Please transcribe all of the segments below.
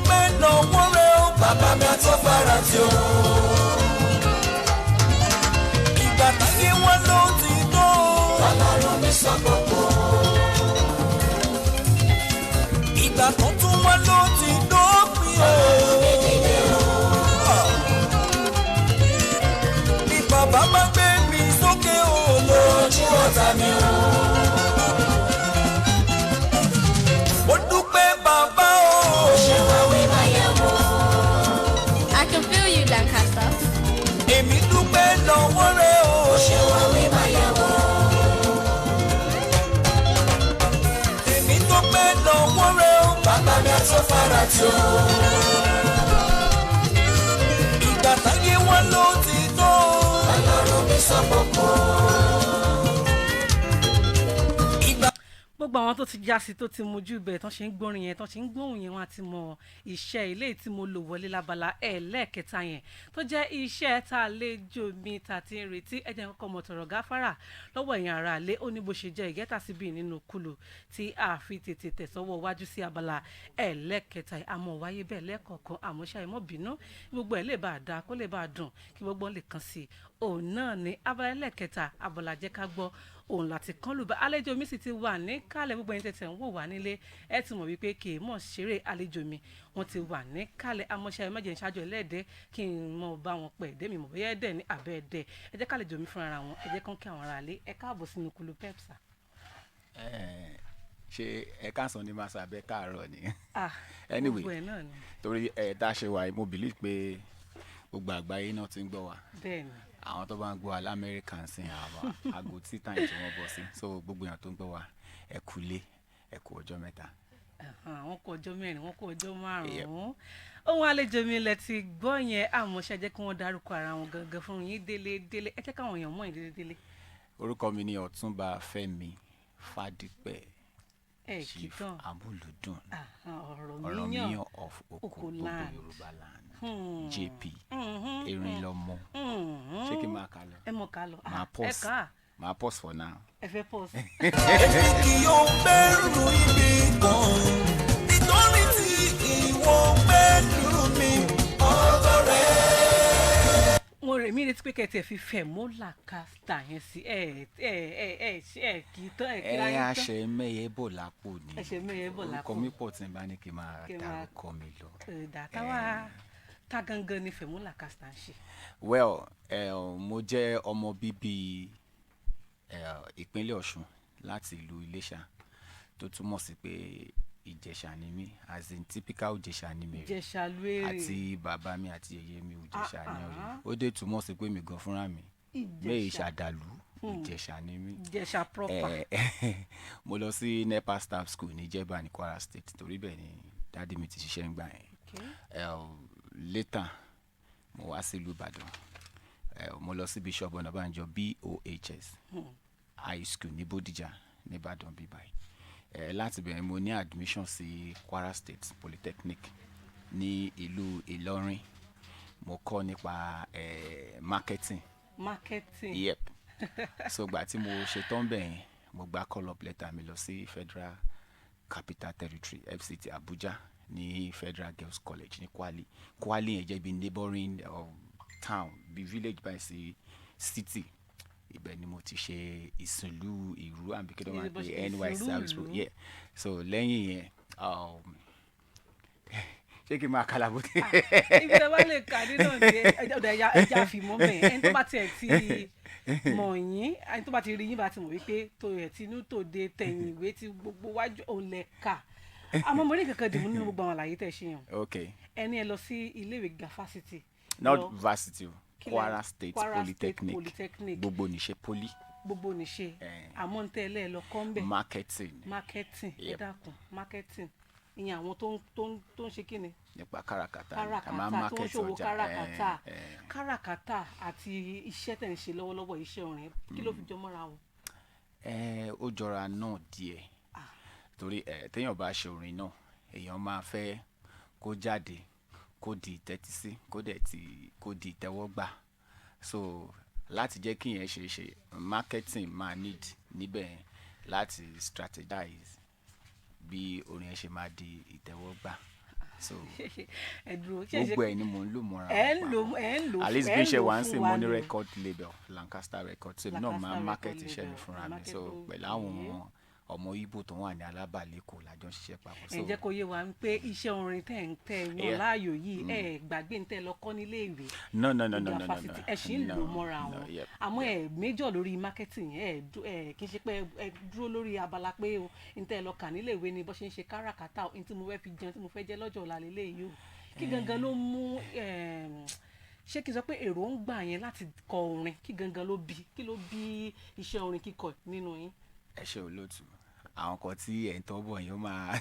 Pẹ́ lọ́wọ́ rẹ o. Bàbá mi àtọ́fara tí o. Ìgbà táyé wọn ló ti tó. Ọlọ́run mi sọ gbogbo. Ìgbà tó tún wọn ló ti dópin o. Ọlọ́run mi dìde o. Ní bàbá máa gbé mi sókè o lójú ọ̀tá mi o. Mo dúpẹ́ bàbá o. Ṣé wàá wí máa yẹ wò? I can feel you, Lancaster. Èmi dúpẹ́ lọ́wọ́ rẹ o. Ṣé wàá wí máa yẹ wò? Èmi dúpẹ́ lọ́wọ́ rẹ o. Bàbá mi àtọ́fara tí o. Ìgbà táyé wọn ló ti tó. Ọlọ́run mi sọ gbogbo. Ìgbà Gbogbo àwọn tó ti já sí, tó ti mojú ibẹ̀ tán ṣe ń gbórin yẹn, tán ṣe ń gbóhùn yẹn, wọn àti mọ iṣẹ́ ilé tí mo lò wọlé lábala ẹlẹ́ẹ̀kẹta yẹn tó jẹ́ iṣẹ́ tá a lè jò mí tá a ti ń retí. Ẹ jẹ́ n kọ́kọ́ mọ̀ tọ̀rọ̀ gáfárà lọ́wọ́ ẹ̀yin ará ilé. Ó ní bó ṣe jẹ́ ìgẹ́ta síbi nínú kúlù tí a fi tètè tẹ̀sọ́wọ́ wájú sí abala ẹlẹ́ẹ̀kẹta yìí. Àmọ́ wáyé bẹ́ẹ̀ lẹ́ẹ̀kọ̀ọ̀kan, àmọ́ ṣáà mọ́ bínú, gbogbo ẹ̀ lè bá a dáa, kó lè bá a dùn, kí gbogbo lè kàn sí i. Òun náà ní abala ẹlẹ́ẹ̀kẹta, abala jẹ́ ká gbọ́ òun láti kán lù bá. Àlejò mi sì ti wà níkàlẹ̀. Gbogbo ẹ̀yin tẹ̀tẹ̀ ń wò wá nílé, ẹ ti mọ̀ wípé kì í mọ̀ ṣeré. Àlejò mi, wọ́n ti wà níkàlẹ̀. Amọ̀ṣẹ́ ẹ má jẹ́ n ṣáájú ẹlẹ́dẹ̀ kí n mọ̀ bá wọn pẹ̀ dé mi mọ̀ bóyá ẹ̀dẹ̀ ní abẹ́ ẹ̀dẹ̀. Ẹ jẹ́ kálejò mi fúnra wọn, ẹ jẹ́ kán kí àwọn ará ilé. Ẹ káàbọ̀ sínú kulu pepsa. Ṣé ẹ káàsán ni màá sàbẹ káàárọ̀ ni? Ah, Anyway, gbogbo ẹ̀ náà ni. Torí ẹ tá a ṣe wà yìí, mo believe pé gbogbo àgbáyé náà ti ń gbọ́ wa. Bẹ́ẹ̀ ni. Àwọn tó bá ń gbọ́ wa lamẹ́ríkà ń sìn, àwọn aago tí time tí wọ́n bọ̀ sí. So gbogbo èèyàn tó ń gbọ́ wa, ẹ kú lé, ẹ kú ọjọ́ mẹ́ta. Wọ́n kú ọjọ́ 4, wọ́n kú ọjọ́ 5. Ohun àlejò mi lẹ ti gbọ́ yẹn. Àmọ́ ṣe jẹ́ kí wọ́n dárúkọ ara wọn gangan fún yín délé délé. Ẹ jẹ́ káwọn èèyàn mọ̀ yín délé délé. Orúkọ mi ni Ọ̀túnba Fẹ́mi Fádípẹ̀, Ẹ Chief kì tán. Amúlùdùn Ọ̀rọ̀ míyàn Ọ̀rànmíyàn of Oko Oko gbogbo land. Yorùbá land, JP Erinlọmọ. Ṣé kí n máa kà lọ? Ẹ mọ̀ ká lọ. Máa Ah, ẹ pause. kà á. Máa pause for now. Ẹ fẹ́ pause. Èmi kì yóò bẹ̀rù ibi kan nítorí tí ìwọ pẹ̀lú mi ọ̀dọ̀ rẹ̀. Mo rè mí retí pé kẹtẹ fi Fẹ̀mú Lancaster yẹn sí. Ẹ ẹ ẹ ẹ ṣe ẹ kì í tán ẹ kí Ẹ láyé tán. Àṣẹ mẹyẹ bò lápò ni. Ẹsẹ̀ mẹ́yẹ bò lápò. Orúkọ mi pọ̀ tí n bá ní kí n máa Kí n máa dárúkọ mi lọ. Ẹ̀dá táwa tá gangan ni Fẹ̀mú Lancaster ń ṣe? Well, mo jẹ́ ọmọ bíbí ìpínlẹ̀ Ọ̀ṣun láti ìlú Iléṣà, tó túmọ̀ sí pé Ìjẹ̀ṣà ni mí, as in typical Ìjẹ̀ṣà ni mi rí. Ìjẹ̀ṣà lóèrè. Àti bàbá mi àti yèyé mi, Ìjẹ̀ṣà ni ọ̀rẹ́. Ah, ah. Ó dé túmọ̀ sí pé mi gan fúnra mi mẹ́ẹ̀ Ìjẹ̀ṣà. Ṣàdàlú Ìjẹ̀ṣà ni mí. Ìjẹ̀ṣà proper. Mo lọ sí NEPA Staff School ní Jẹ̀bà ní Kwara State, torí bẹ́ẹ̀ ni daddy mi ti ṣiṣẹ́ ń gbà yẹn. Later mo wá sílùú Ìbàdàn. Mo lọ sí Bishop Ọ̀nàbànjọ BOHS High School ní Bódìjà nìbàdàn bíbáyìí. Láti bẹ̀rẹ̀, mo ní admission sí Kwara State Polytechnic ní ìlú Ìlọrin. Mo kọ́ nípa marketing. Marketing. Yep. So gbà tí mo ṣetán bẹ́ẹ̀ yẹn, mo gba call up letter mi lọ sí Federal Capital Territory, FCT Abuja, ní Federal Girls College ní Kwali. Kwali yẹn jẹ́ bí neighboring town, bí village báyìí sí city. Ibẹ̀ ni mo ti ṣe ìsìnlú ìrú àbí kí ló máa ń pè NYSC service Ìsìnlú. Yeah. So lẹ́yìn yẹn, ṣé kí n máa kàlà bó Ibi tí a bá lè kà nínú ní ọ̀dọ̀ ẹja, ẹja fìmọ́ bẹ́ẹ̀. Ẹni tó bá tiẹ̀ ti mọ̀ yín, ẹni tó bá ti rí yín bá ti mọ̀ wípé tó yẹ tinú tòde tẹ̀yìn ìwé tí gbogbo wájú òun lẹ̀ kà. Àmọ́ mo ní kankan dìbò nínú gbogbo àwọn àlàyé tẹ̀ ṣe yàn. Ẹni ẹ lọ sí iléèwé gíga fásitì. Not varsity o. Kílẹ̀? Kwara State Kwara State Polytechnic. Polytechnic. Gbogbo nìṣe poly. Gbogbo nìṣe. Àmọ́ ń tẹ́lẹ̀ ẹ lọ kọ́ ń bẹ̀? Marketing. Marketing. Ẹ Yep. dákun, marketing ìyẹn àwọn tó ń ṣe kí ni? Nípa káràkátà ni. A máa Káràkátà, tó ń market ṣòwò. ọjà. Káràkátà. Káràkátà àti iṣẹ́ tẹ̀ ń ṣe lọ́wọ́lọ́wọ́, iṣẹ́ orin, kí ló fi jọ mọ́ra wọn? Ó jọra náà díẹ̀, torí téèyàn bá ṣe orin náà, èèyàn máa fẹ́ kó jáde, kó di ìtẹ́tísí, kó dẹ̀ ti kó di ìtẹ́wọ́gbà. So láti jẹ́ kí ìyẹn ṣe é ṣe, marketing máa need níbẹ̀ yẹn láti strategize bí orin yẹn ṣe máa di ìtẹ́wọ́gbà. So Ẹ dúró, ṣé gbogbo ẹ̀ ni mò ń lò mọ́ra ẹ ń wọn lò papọ̀. Ẹ ń lò At least ẹ bí ń iṣẹ́ lò wa ń fún sìn, wa mo ní ni o. record label, Lancaster Record, so èmi náà máa Lancaster market Record iṣẹ́ mi label, fúnra mi. market So ó pẹ̀lú àwọn ọmọ Ìgbò tó wà ní Alábà l'Ékòó la jọ ń ṣiṣẹ́ papọ̀. Ẹ So jẹ́ kó yé wa pé iṣẹ́ orin tẹ̀ ń tẹ̀ yàn láàyò yìí, ẹ gbàgbé ń tẹ́ lọ kọ́ nílé ìwé No, no, no, no, gíga no, no, fásitì, no. ẹ ṣì ń lò No, mọ́ra no, wọn. yep. Àmọ́ ẹ major lórí marketing yẹn, ẹ kì í ṣe pé ẹ dúró lórí abala pé o ń tẹ́ lọ kà nílé ìwé ni bó ṣe ń ṣe káràkátà o, ń tí mo fẹ́ fi jẹun, tí mo fẹ́ jẹ́ lọ́jọ́ ọ̀la lélẹ́yìí o. Kí gangan ló mú ṣé kí n sọ pé èròǹgbà yẹn láti kọ orin, kí gangan ló bí, kí ló bí iṣẹ́ orin kíkọ nínú yín? Ẹ ṣe, olóòtú. Àwọn kan tí ẹ̀ ń tọ́ bọ̀ yẹn, ó máa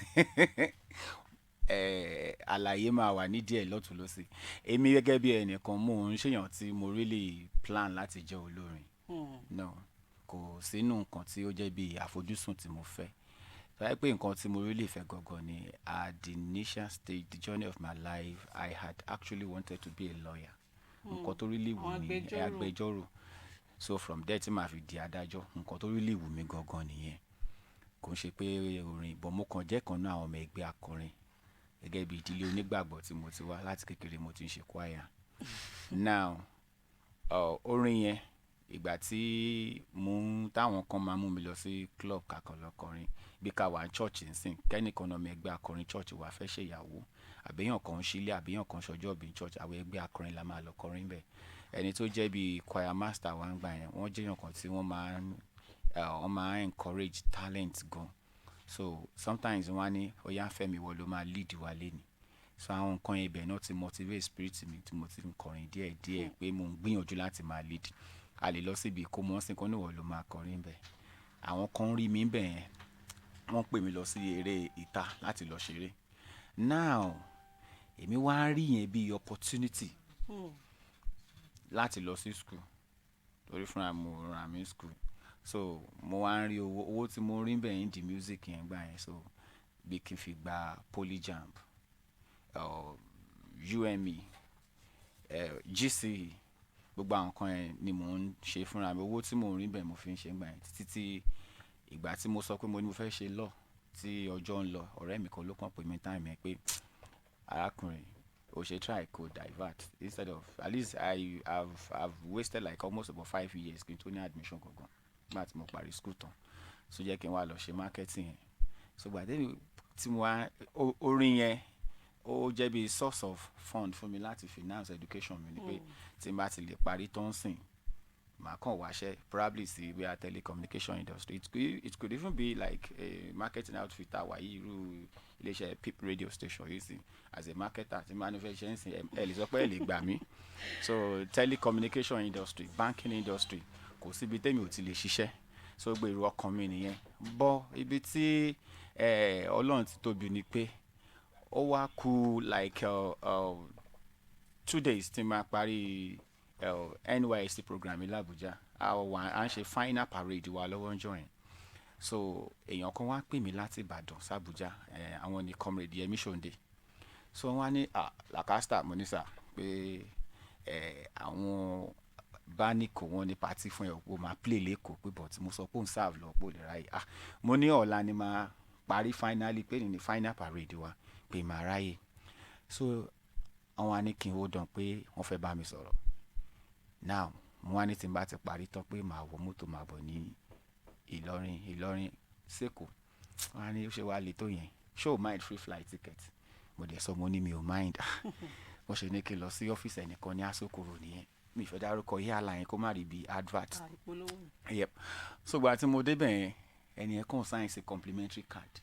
àlàyé máa wà nídìí ẹ̀ lọ́tún lọ́sì. Èmi gẹ́gẹ́ bí ẹnìkan, mo ń ṣèyàn tí mo really plan láti jẹ́ olórin. No, kò sínú nǹkan tí ó jẹ́ bí àfojúsùn tí mo fẹ́. Tó bá jẹ́ pé nǹkan tí mo really fẹ́ gangan ni, at the initial stage, the journey of my life, I had actually wanted to be a lawyer. Nǹkan tó really wù Àwọn mí, agbẹjọ́rò. Agbẹjọ́rò. So from there tí màá fi di adájọ́, nǹkan tó really wù mí gangan nìyẹn. Kò ń ṣe pé orin, but mo kàn jẹ́ kan nínú àwọn ọmọ ẹgbẹ́ akọrin. Gẹ́gẹ́ bí ìdílé onígbàgbọ́ tí mo ti wá, láti kékeré mo ti ń ṣe choir. Now, orin yẹn, ìgbà tí mo ń táwọn kan máa mú mi lọ sí club ká kàn lọ kọrin, bí ká wà ní church nsìn, kẹ́nìkan náà ọmọ ẹgbẹ́ akọrin church wa fẹ́ ṣe ìyàwó, àbí èèyàn kan ń ṣílé, àbí èèyàn kan ṣọjọ́ ìbí ní church, àwọn ẹgbẹ́ akọrin la máa lọ kọrin bẹ́ẹ̀. Ẹni tó jẹ́ bí choir master wa ń gbà yẹn, wọ́n jẹ́ èèyàn kan tí wọ́n máa ń encourage talent gan. So sometimes wọ́n á ní, "Ó yá Fẹ́mi, ìwọ ló máa lead wa lénìí." So àwọn nǹkan ibẹ̀ náà ti motivate spirit mi tí mo ti ń kọrin díẹ̀ díẹ̀ pé mo ń gbìyànjú láti máa lead. A lè lọ síbi ìkómọ ńsìn, kan ní ìwọ ló máa kọrin bẹ́ẹ̀. Àwọn kan rí mi bẹ́ẹ̀ yẹn, wọ́n pè mí lọ sí eré ìta láti lọ ṣeré. Now, èmi wá rí yẹn bí opportunity láti lọ sí school, torí fúnra mo ràn mí school. So mo wá ń rí owó, owó tí mo rí bẹ́ẹ̀ ń di music yẹn gbà yẹn. So bí kí n fi gba polyjamb, UME, GCE, gbogbo àwọn nǹkan yẹn ni mò ń ṣe fúnra mi. Owó tí mò ń rí bẹ́ẹ̀ mo fi ń ṣe gbà yẹn, títí tí ìgbà tí mo sọ pé mo ní mo fẹ́ ṣe law, tí ọjọ́ ń lọ, ọ̀rẹ́ mi kan ló kàn pè mí time yẹn pé, "Arákùnrin, o ṣe try kó divert instead of, at least I have wasted like almost about 5 years kí n tó ní admission gangan nígbà tí mo parí school tán. So jẹ́ kí n wá lọ ṣe marketing yẹn." So gbà tí mo wá orin yẹn, ó jẹ́ bí source of fund fún mi láti finance education mi, ni pé tí n bá ti lè parí tó ń sìn, màá kàn wáṣẹ́ probably sí bóyá telecommunication industry. It could even be like a marketing outfit àwa yìí, irú iléeṣẹ́ Pip radio station yìí sí, as a marketer tí màá ní fẹ́ ṣe ń sìn, ẹ lè sọ pé ẹ lè gbà mí. So telecommunication industry, banking industry, kò síbi tẹ́mi ò ti lè ṣiṣẹ́. So gbèrò ọkàn mi nìyẹn. Bọ́ ibi tí Ọlọ́run ti tóbi ni pé ó wá kù like 2 days tí màá parí NYSC program ní l'Abuja. A wà, à ń ṣe final parade wa lọ́wọ́ ń jọ yẹn. So èèyàn kan wá pè mí láti Ìbàdàn s'Abuja, àwọn ni Comrade Yẹmí Ṣòǹdè. So wọ́n wá ní, "Ah, Lancaster." Mo ní, "Sir?" Pé àwọn bá ní kò wọ́n ní party fún ẹ, o máa play l'Ékòó, pé but mo sọ pé òun serve lọ, pé ò lè ráyè. Ah, mo ní ọ̀la ni máa parí finally, pé ní final parade wa, pé màá ráyè. So àwọn á ní kí n hold on, pé wọ́n fẹ́ bá mi sọ̀rọ̀. Now mo wá ní tí n bá ti parí tán, pé màá wọ mọ́tò, màá bọ̀ ní Ìlọrin, Ìlọrin s'Ékòó. Wọ́n á ní, "Ó ṣe wá le tó yẹn? Ṣé o mind free flight ticket?" Mo dẹ̀ sọ, mo ní mi ò mind. Wọ́n ṣe ní kí n lọ sí ọ́fíìsì ẹnìkan ní Asokoro nìyẹn. Mi ì fẹ́ dárúkọ airline kó má rí bí advert. Ìpolówó. Yep. So gba tí mo débẹ̀ yẹn, ẹni yẹn kàn sign sí complimentary card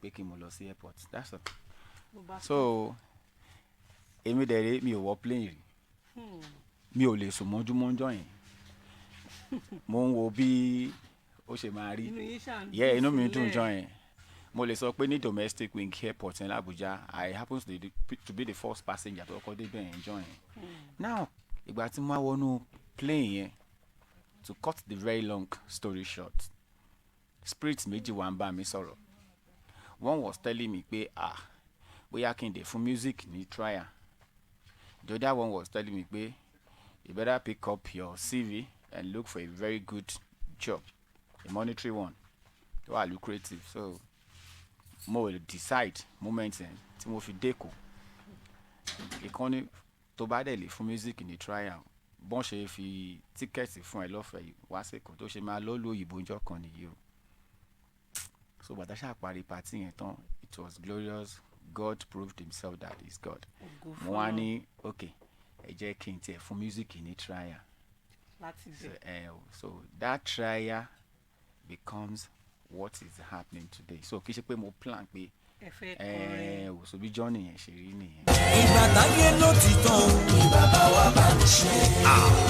pé kí n mo lọ sí airport, that's all. Ló bá So èmi dẹ̀ rè, mi ò wọ plane rí. Mi ò lè sùn mọ́júmọ́jọ́ yẹn, mo ń wo bí ó ṣe máa rí. Inú yín ṣáà ń Yeah, inú mi dùn sílẹ̀. Jọ yẹn, mo lè sọ pé ní domestic wing airport ní Abuja, I happen to be the first passenger tó kọ́kọ́ débẹ̀ yẹn jọ yẹn. Now, ìgbà tí mo wá wọnú plane yẹn, to cut the very long story short, spirit méjì wá ń bá mi sọ̀rọ̀. One was telling me pé, ah, bóyá kí n dé fún music ní trial. The other one was telling me pé you better pick up your CV and look for a very good job, a monetary one tó wà lucrative. So mo decide moment yẹn tí mo fi dÉkòó. Ìkànnì tó bá dẹ̀ lè fún music ní trial, bọ́n ṣe fi ticket fún ẹ lọ́fẹ̀ẹ́ yìí wá sẹ́kọ̀ọ́ tó ṣe máa lọ́ọ́ lóyìnbó ńjọ́ kan nìyí o. So bàtà ṣáà parí party yẹn tán, it was glorious. God proved himself that he is God. Ògo Mo wá fún ní, ok, ẹ jẹ́ kí n tiẹ̀ fún music ní trial. Láti So, bẹ̀. So that trial becomes what is happening today. So kì í ṣe pé mo plan pé Ẹ fẹ́ kọrin. Ẹ ò so bí journey yẹn ṣe rí nìyẹn. Ìgbà táyé ló ti tán o. Ní bàbá wa bá mi ṣe.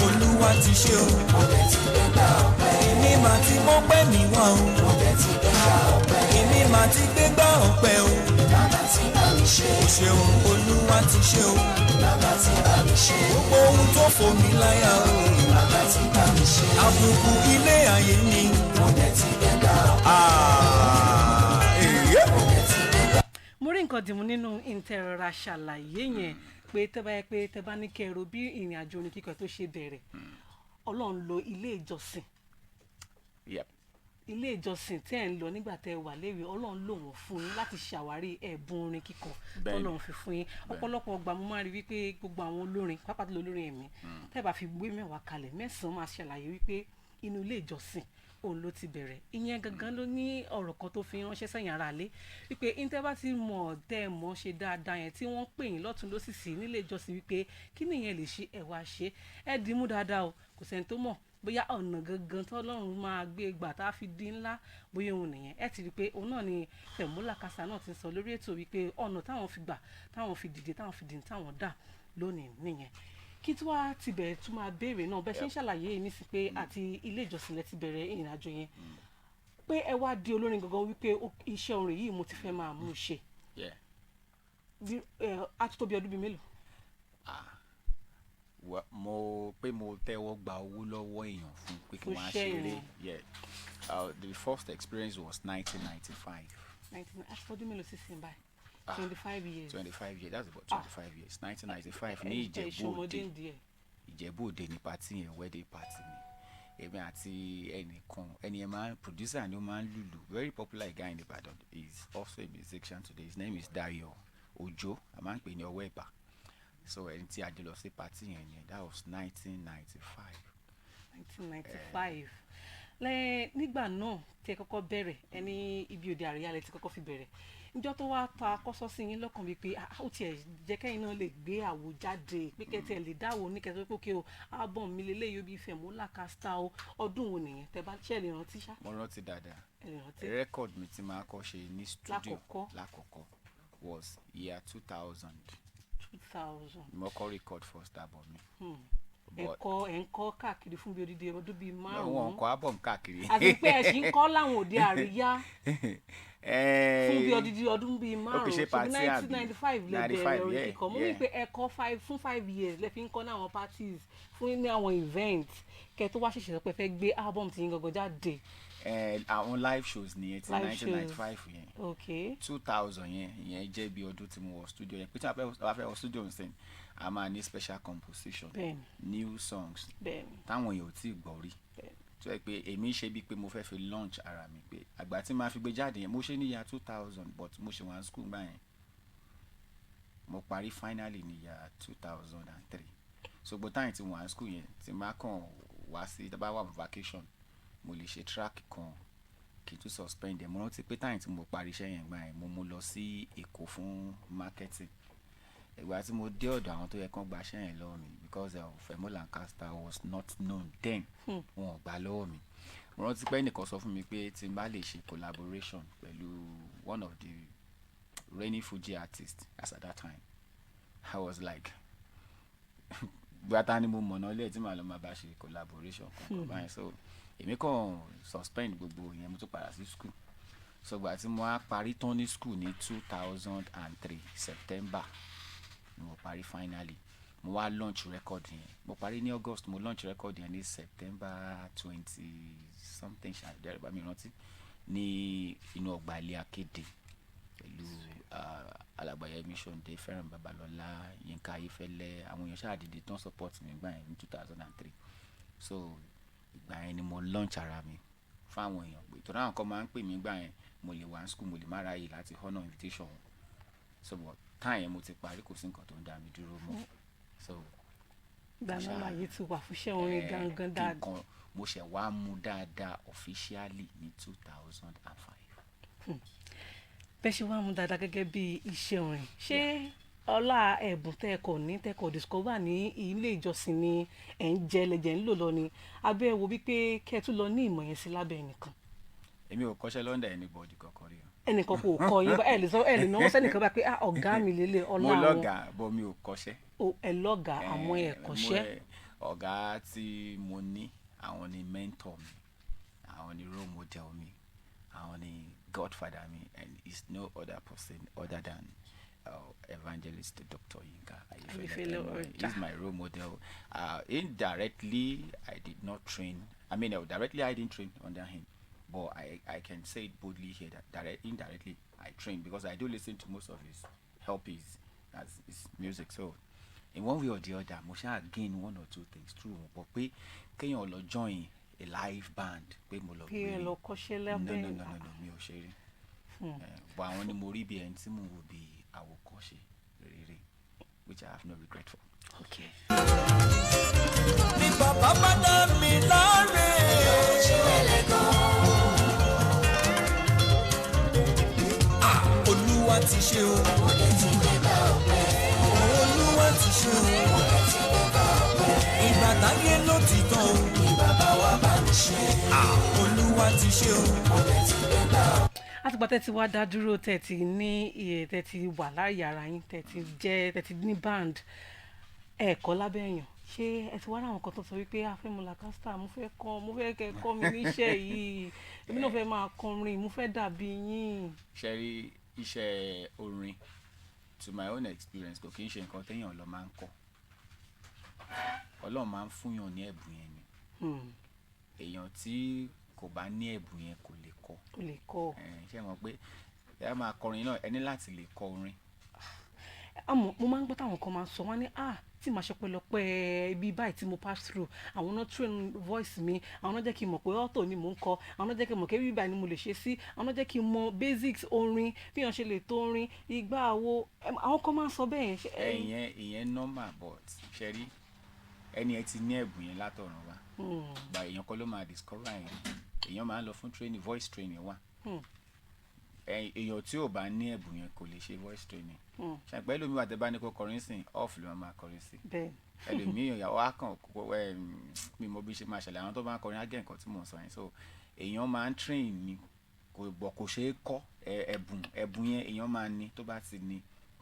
Olúwa ti ṣe o. Mo dẹ̀ ti gbégbá ọpẹ́. Èmi mà ti mọ́pẹ́ mi wá o. Mo dẹ̀ ti gbégbá ọpẹ́. Èmi mà ti gbégbá ọpẹ́ o. Bàbá ti bá mi ṣe. O ṣeun, Olúwa ti ṣe o. Bàbá ti bá mi ṣe. Gbogbo ohun tó fò mí láyà o. Bàbá ti bá mi ṣe. Àbùkù ilé ayé mi. Mo dẹ̀ ti gbégbá ọpẹ́. Èyí. Mo rí nǹkan dìmú nínú ìtẹ̀rọra ṣàlàyé yẹn pé tẹ́ bá yẹ pé tẹ́ bá ní kẹrò bí ìrìn àjò orin kíkọ tó ṣe bẹ̀rẹ̀, Ọlọ́run lo ilé ìjọsìn, ilé ìjọsìn tí ẹ̀ ń lọ nígbà tẹ́ ẹ wà léwe, Ọlọ́run lò wọ́n fún yín láti ṣàwárí ẹ̀bùn orin kíkọ tọ́lọ́run fi fún yín. Ọ̀pọ̀lọpọ̀ ọgbà mo máa ń rí wípé gbogbo àwọn olórin, pàápàá jùlọ olórin ẹ̀mí, tẹ́ ẹ bá fi gbé 10 kalẹ̀, 9 máa ṣàlàyé wípé inú ilé ìjọsìn òun ló ti bẹ̀rẹ̀. Ìyẹn gangan ló ní ọ̀rọ̀ kan tó fi ránṣẹ́ sẹ́yìn ara lé wípé ìtẹ́ bá ti mọ̀ tẹ́ ẹ mọ̀ ṣe dáadáa yẹn tí wọ́n ń pè yín lọ́tún lósì sí nílé ìjọsìn wípé kí nìyẹn lè ṣe, ẹ wá ṣe, ẹ dì í mú dáadáa o. Kò sẹ́ni tó mọ̀ bóyá ọ̀nà gangan tọ́lọ́run máa gbé gbà tá a fi di ńlá, bóyá òun nìyẹn. Ẹ ti rí i pé òun náà ni Femo Lancaster náà ti ń sọ lórí ètò wípé ọ̀nà táwọn fi gbà, táwọn fi dìde, táwọn fi dì, táwọn dà lónìí nìyẹn. Kí tí wàá ti bẹ̀rẹ̀ tún máa béèrè náà, bẹ́ẹ̀ ṣe ń ṣàlàyé yìí nísì pé àti ilé ìjọsìn lẹ ti bẹ̀rẹ̀ ìrìn àjò yẹn, pé ẹ wá di olórin gangan wípé iṣẹ́ orin yìí mo ti fẹ́ máa mú un ṣe. Bí ẹ á ti tó bí ọdún bíi mélòó? Well, mo pé mo tẹ́wọ́ gba owó lọ́wọ́ èèyàn fún pé kí Fún wọ́n á iṣẹ́ ṣeré. yẹn. Yeah. The first experience was 1995. 19, á ti tọ́dún mélòó sísìn báyìí? 25 years. 25 years, that's about 25 years. 1995 ní Ẹ Ìjẹ̀bú ṣọmọdé Òde. ń díẹ̀. Ìjẹ̀bú Òde ní party yẹn, wedding party ni. Èmi àti ẹnìkan, ẹni ẹ máa ń producer ni, ó máa ń lùlù, very popular guy in Ibadan. He is also a musician today. His name is Dayo Ojo, a máa ń pè ní Ọwọ́ Ẹ̀bà. So ẹni tí a jọ lọ sí party yẹn yẹn, that was 1995. 1995 lẹ. Nígbà náà tí ẹ kọ́kọ́ bẹ̀rẹ̀, ẹ ní ibi òde àríyá lẹ ti kọ́kọ́ fi bẹ̀rẹ̀. Níjọ́ tó wá ta kọ́sọ́ sí yín lọ́kàn wípé, ah, ó tiẹ̀ jẹ́ kẹ́yìn náà lè gbé àwo jáde, pé kẹ́ tiẹ̀ lè dáwọ́ ní kẹ́tọ́ pé okay o, album mi lélẹ́yìí ó bí Femo Lancaster o, ọdún wo nìyẹn, tẹ́ bá ṣe lè rántí ṣá? Mo rántí dáadáa. Ẹ lè rántí. Record mi tí máa kọ́ ṣe ní studio Lákọ̀ọ́kọ́. lákọ̀ọ́kọ́ was year 2000. 2000. Mo kọ́ record first album mi. But Ẹ̀kọ́ ẹ̀ ń kọ́ káàkiri fún bí odidi ọdún bíi no, wọn 5. kọ album káàkiri. Àti pé ẹ ṣì ń kọ́ láwọn òde àríyá fún bí odidi ọdún bíi márùn-ún. Ṣe party àbí? 1995 lè bẹ̀rẹ̀ 95, orin kíkọ. Mo ní pé ẹ kọ́ five fún 5 years lẹ fi ń kọ́ ní àwọn parties, fún ní àwọn events, kẹ́ tó wá ṣẹ̀ṣẹ̀ sọ pé ẹ fẹ́ gbé album tí yín gangan jáde. Àwọn live shows nìyẹn ti Live 1995 yẹn. 2000 yẹn, ìyẹn jẹ́ bí ọdún tí mo wọ studio yẹn, pé tí a bá fẹ́ wọ studio nsìn, a máa ní special composition, new songs táwọn èèyàn ò tí ì gbọ́ rí, tó yẹ pé èmi ṣe bíi pé mo fẹ́ fi launch ara mi, pé àgbà tí màá fi gbé jáde yẹn, mo ṣe ní year 2000, but mo ṣe wà ní school gbà yẹn. Mo parí finally ní year 2003. So gbogbo time tí mo wà ní school yẹn, tí màá kàn wá sí, tí a bá wà ní vacation, mo lè ṣe track kan kí n tún suspend ẹ̀. Mo rántí pé time tí mo parí iṣẹ́ yẹn gbà yẹn, mo mú lọ sí Èkó fún marketing. Ìgbà tí mo dé ọ̀dọ̀ àwọn tó yẹ kán gba iṣẹ́ yẹn lọ́wọ́ mi, because Femo Lancaster was not known then, wọn ò gbà lọ́wọ́ mi. Mo rántí pé ẹnìkan sọ fún mi pé tí n bá lè ṣe collaboration pẹ̀lú one of the reigning Fuji artists as at that time. I was like, gbàtà ni mo mọ̀nà lẹ́ẹ̀ tí màá lọ máa bá ṣe collaboration kankan báyìí? So èmi kàn suspend gbogbo ìyẹn, mo tún padà sí school. So ìgbà tí mo á parí tán ní school ní 2003 September ni mo parí finally. Mo wá launch record yẹn. Mo parí ní August, mo launch record yẹn ní September twenty something ṣàdẹ́rẹ́ bá mi rántí, ní inú ọgbà ilé akéde pẹ̀lú Alàgbà Yẹmí Ṣóǹdé, Fẹ́ràn Babalọ́lá, Yínká Ayéfẹ́lẹ́. Àwọn èèyàn ṣáà dìde tán support mi gbà yẹn ní 2003. So ìgbà yẹn ni mo launch ara mi fáwọn èèyàn, pé torí àwọn kan máa ń pè mí gbà yẹn, mo lè wà ní school, mo lè má ráyè láti honour invitation wọn. So but Time yẹn mo ti parí, kò sí nǹkan tó ń dá mi dúró mọ́, so Ìgbà náà láyé ti wà fún iṣẹ́ orin gangan kí n dáadáa. Kan mo ṣẹ̀ wá mú dáadáa officially ní 2005. Bẹ́ẹ̀ ṣe wá mú dáadáa gẹ́gẹ́ bí iṣẹ́ orin, ṣé ọlá ẹ̀bùn tẹ́ ẹ kọ̀ ní, tẹ́ ẹ kọ̀ discover ní ilé ìjọsìn ni ẹ̀ ń jẹ lẹ́jẹ̀ ń lò lọ ni, abẹ́ ẹ wo wípé kẹ́ ẹ tún lọ ní ìmọ̀ yẹn sí lábẹ́ ẹnìkan? Èmi ò kọ́ṣẹ́ l'under anybody kankan rí o. Ẹnìkan kò kọ́ yín, ẹ lè sọ, ẹ lè náwó sẹ́nìkan bá pé, "Ah, ọ̀gá mi lélẹ̀ ọlá Mo àwọn." lọ́gàá, but mi ò kọ́ṣẹ́. O, ẹ lọ́gàá, àwọn ẹ̀ kọ́ṣẹ́. Ọ̀gá tí mo ní, àwọn ni mentor mi, àwọn ni role model mi, àwọn ni godfather mi, and it's no other person other than Evangelist Dr. Yinka Ayefele. Ayefele. Ọjà. He's my role model. Indirectly, I did not train. I mean, directly I didn't train under him, but I can say it boldly here that indirectly I trained, because I do listen to most of his LPs as his music. So in one way or the other, mo ṣáà gain one or two things through wọn, but pé kéèyàn lọ join a live band, pé mo lọ Kí ẹ gbé lọ kọ́ṣẹ́ No, lábẹ́ no, no, no, no, mi ò ṣe rí. But àwọn ni mo rí bí ẹni tí mò ń wò bí àwòkọ́ṣe rere, which I have no regret for. Okay. Ní bàbá bá dá mi láre. Ojú ẹlẹ́gàn. Ah, Olúwa ti ṣe o. Mo dẹ̀ ti gbégbá ọpẹ́. Olúwa ti ṣe o. Mo dẹ̀ ti gbégbá ọpẹ́. Ìgbà táyé ló ti tán o. Ní bàbá wa bá mi ṣe. Ah, Olúwa ti ṣe o. Mo dẹ̀ ti gbégbá ọpẹ́. Àtìgbà tẹ́ ti wá dá dúró, tẹ́ ti ní iye, tẹ́ ti wà láàyè ara yín, tẹ́ ti jẹ́, tẹ́ ti ní band, ẹ̀kọ́ lábẹ́ èèyàn, ṣé ẹ ti wá rí àwọn kan tó sọ wípé a fẹ́ mu Lancaster, mo fẹ́ kọ́, mo fẹ́ kẹ́ kọ́ mi níṣẹ́ yìí, èmi náà fẹ́ máa kọrin, mo fẹ́ dàbí yín? Ṣe rí iṣẹ́ orin, to my own experience, kò kí ń ṣe nǹkan téèyàn lọ máa ń kọ́. Ọlọ́run máa ń fúnyàn ní ẹ̀bùn yẹn ni. Èèyàn tí kò bá ní ẹ̀bùn yẹn kò lè kọ́. Kò lè kọ́. Ṣé ẹ mọ̀ pé ẹ máa kọrin náà, ẹ ní láti lè kọ orin. Àmọ́ mo máa ń gbọ́ táwọn kan máa ń sọ, wọ́n ní, "Ah, tí màá ṣe pẹ́lọpẹ́ ibi báyìí tí mo pass through, àwọn náà train voice mi, àwọn náà jẹ́ kí n mọ̀ pé alto ni mò ń kọ, àwọn náà jẹ́ kí n mọ̀ pé ibi báyìí ni mo lè ṣe sí, àwọn náà jẹ́ kí n mọ̀ basics orin, bí wọ́n ṣe lè tó orin ìgbà wo." Àwọn kan máa ń sọ bẹ́ẹ̀ yẹn. Ṣé Ẹ ìyẹn normal, but ṣe rí ẹni ẹ ti ní ẹ̀bùn yẹn látọ̀run wá, gba èèyàn kan ló máa discover yẹn. Èèyàn máa ń lọ fún training, voice training wà. Èèyàn tí ò bá ní ẹ̀bùn yẹn kò lè ṣe voice training. Ṣàpẹ́ lómi wà, tẹ́ bá ní kó kọrin sìn, off ló máa kọrin sí. Ẹlòmíì ìyàwó á kàn kó ẹ mi mọ bí ṣe máa ṣẹlẹ̀. Àwọn tó bá ń kọrin á gẹ̀ nǹkan tí mò ń sọ yẹn. So èèyàn máa ń train ni, kò bọ̀, kò ṣeé kọ́. Ẹ̀bùn yẹn èèyàn máa ní, tó bá ti ní,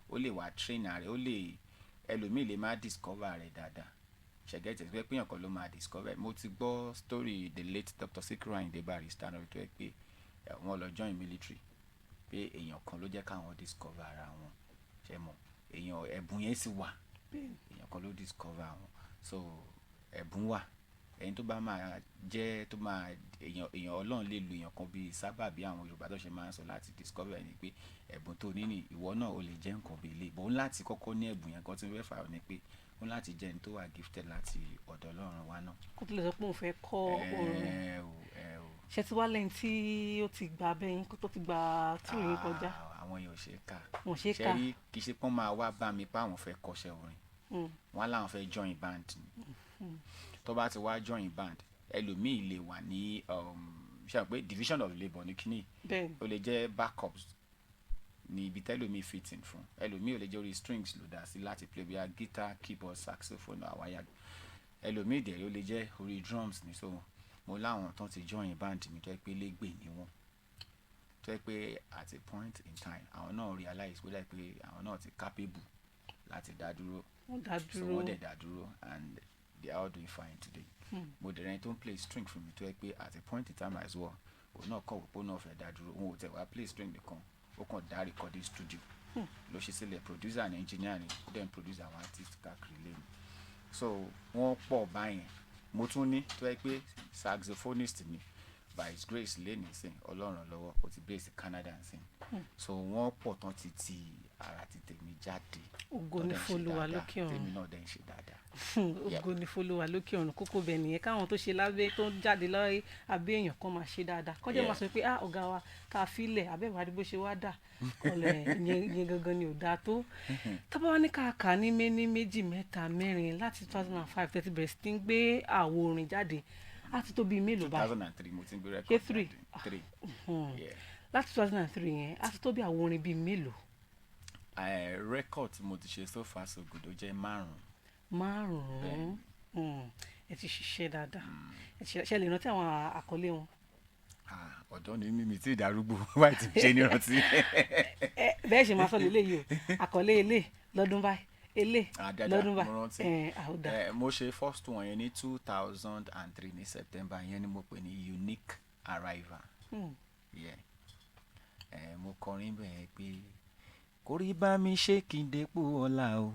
ó lè wá train rẹ̀, ó lè, ẹlòmíì lè má discover rẹ̀ dáadáa. Ṣẹ̀gẹ́tì pé èèyàn kan ló máa discover. Mo ti gbọ́ story the late Dr. Sikiru Ayinde Barrister náà, tó yẹ pé wọ́n lọ join military, pé èèyàn kan ló jẹ́ káwọn discover ara wọn. Ṣe mọ̀, èèyàn, ẹ̀bùn yẹn sì wà, èèyàn kan ló discover wọn. So ẹ̀bùn wà, ẹni tó bá máa jẹ́, tó máa èèyàn, Ọlọ́run lè lo èèyàn kan bíi sábàbí, àwọn Yorùbá tó ṣe máa ń sọ, láti discover ẹni pé ẹ̀bùn tó ní ní, ìwọ náà ó lè jẹ́ nǹkan bíi ilé ìbò láti kọ́kọ́ ní ẹ̀bùn yẹn. Kan tí mo fẹ́ fà á ni pé ó ní láti jẹ́ ẹni tó wà gifted láti ọ̀dọ̀ Ọlọ́run wa náà. Kó tó lè sọ pé òun fẹ́ kọ́ orin. Ẹ o, ẹ o. Ṣé ti wá lẹ́yìn tí ó ti gba abẹ́yín, tó ti gba túrú yín kọjá? Ah, àwọn èèyàn ò ṣe é kà. Wọn ò ṣe é Ṣe kà. rí, kì í ṣe pọ́n máa wá bá mi pé àwọn fẹ́ kọ́ṣẹ́ orin. Wọ́n láwọn fẹ́ join band ni. Tó bá ti wá join band, ẹlòmíì lè wà ní ṣe àpé division of labour ní kíní. Ó lè jẹ́ backups ní ibi tẹ́lòmíì fit in fún ẹlòmíì, ó lè jẹ́ orí strings ló dá sí láti play, bíi guitar, keyboard, saxophone, àwáyà. Ẹlòmíì dẹ̀ ó lè jẹ́ orí drums ní. So mo láwọn tó ti join band mi tó yẹ pé légbè ni wọ́n, tó yẹ pé at a point in time àwọn náà realize pé láì pé àwọn náà ti capable láti dá dúró. Wọ́n dá So dúró. wọ́n dẹ̀ dá dúró and they are all doing fine today. Mo dẹ̀ rẹni tó ń play string fún mi tó yẹ pé at a point in time as well, òun náà kọ̀ wípé òun náà fẹ́ dá dúró. Òun ò tẹ̀ wá play string nìkan, ó kàn dá recording studio ló ṣe sílẹ̀. Producer and engineer ni, ó dẹ̀ ń produce àwọn artist káàkiri lẹ́nu. So wọ́n pọ̀ báyẹn. Mo tún ní tó yẹ pé saxophonist ni, by his grace lẹ́nu sìn, Ọlọ́run lọ́wọ́, ó ti base Canada sìn. So wọ́n pọ̀ tán ti ti ara ti tèmi jáde Ògo tó ní dẹ̀ ń ṣe f'Olúwa dáadáa, lókè ọ̀run. tèmi náà dẹ̀ ń ṣe dáadáa. Ògo ni f'Olúwa lókè ọ̀run. Kókó bẹ̀ nìyẹn, káwọn tó ṣe lábẹ́ tó ń jáde lọ́wọ́ abẹ́ èèyàn kan máa ṣe dáadáa, kọjá máa sọ pé, "Ah, ọ̀gá wa ká filẹ̀ abẹ́ ìwádìí bó ṣe wá dà ọ̀lẹ̀ ìyẹn." Ìyẹn gangan ni ò dáa tó. Tábà wá ní ká kà ní méní, méjì, mẹ́ta, mẹ́rin, láti 2005 tẹ́tí bẹ̀rẹ̀ sí ní gbé àwo orin jáde, á ti tó bíi mélòó báyìí? 2003 mo ti ń gbé record Ṣé three? jáde. Three. Yeah. Láti 2003 yẹn, á ti tó bí àwo orin bíi mélòó? Record tí mo ti ṣe, so far so good, ó jẹ́ márùn-ún. Márùn-ún. Ẹ ti ṣiṣẹ́ dáadáa. Ẹ ti ṣe. Lè rántí àwọn àkọlé wọn? Ah, ọ̀dọ́ ni mímí tí ìdarúgbó wáyé ti ṣe ní rántí. Ẹ bẹ́ẹ̀ ṣe máa sọ lélẹ́yìí o, àkọlé ilé lọ́dún báyìí, ilé Ah, dáadáa, lọ́dún mo báyìí. rántí. Ẹ àwòdà. Mo ṣe first one yẹn ní 2003 ní September. Yẹn ni mo pè ní Unique Arrival. Yeah. Mo kọrin bẹ́ẹ̀ pé kórí bá mi ṣe kí n dépò ọlá o,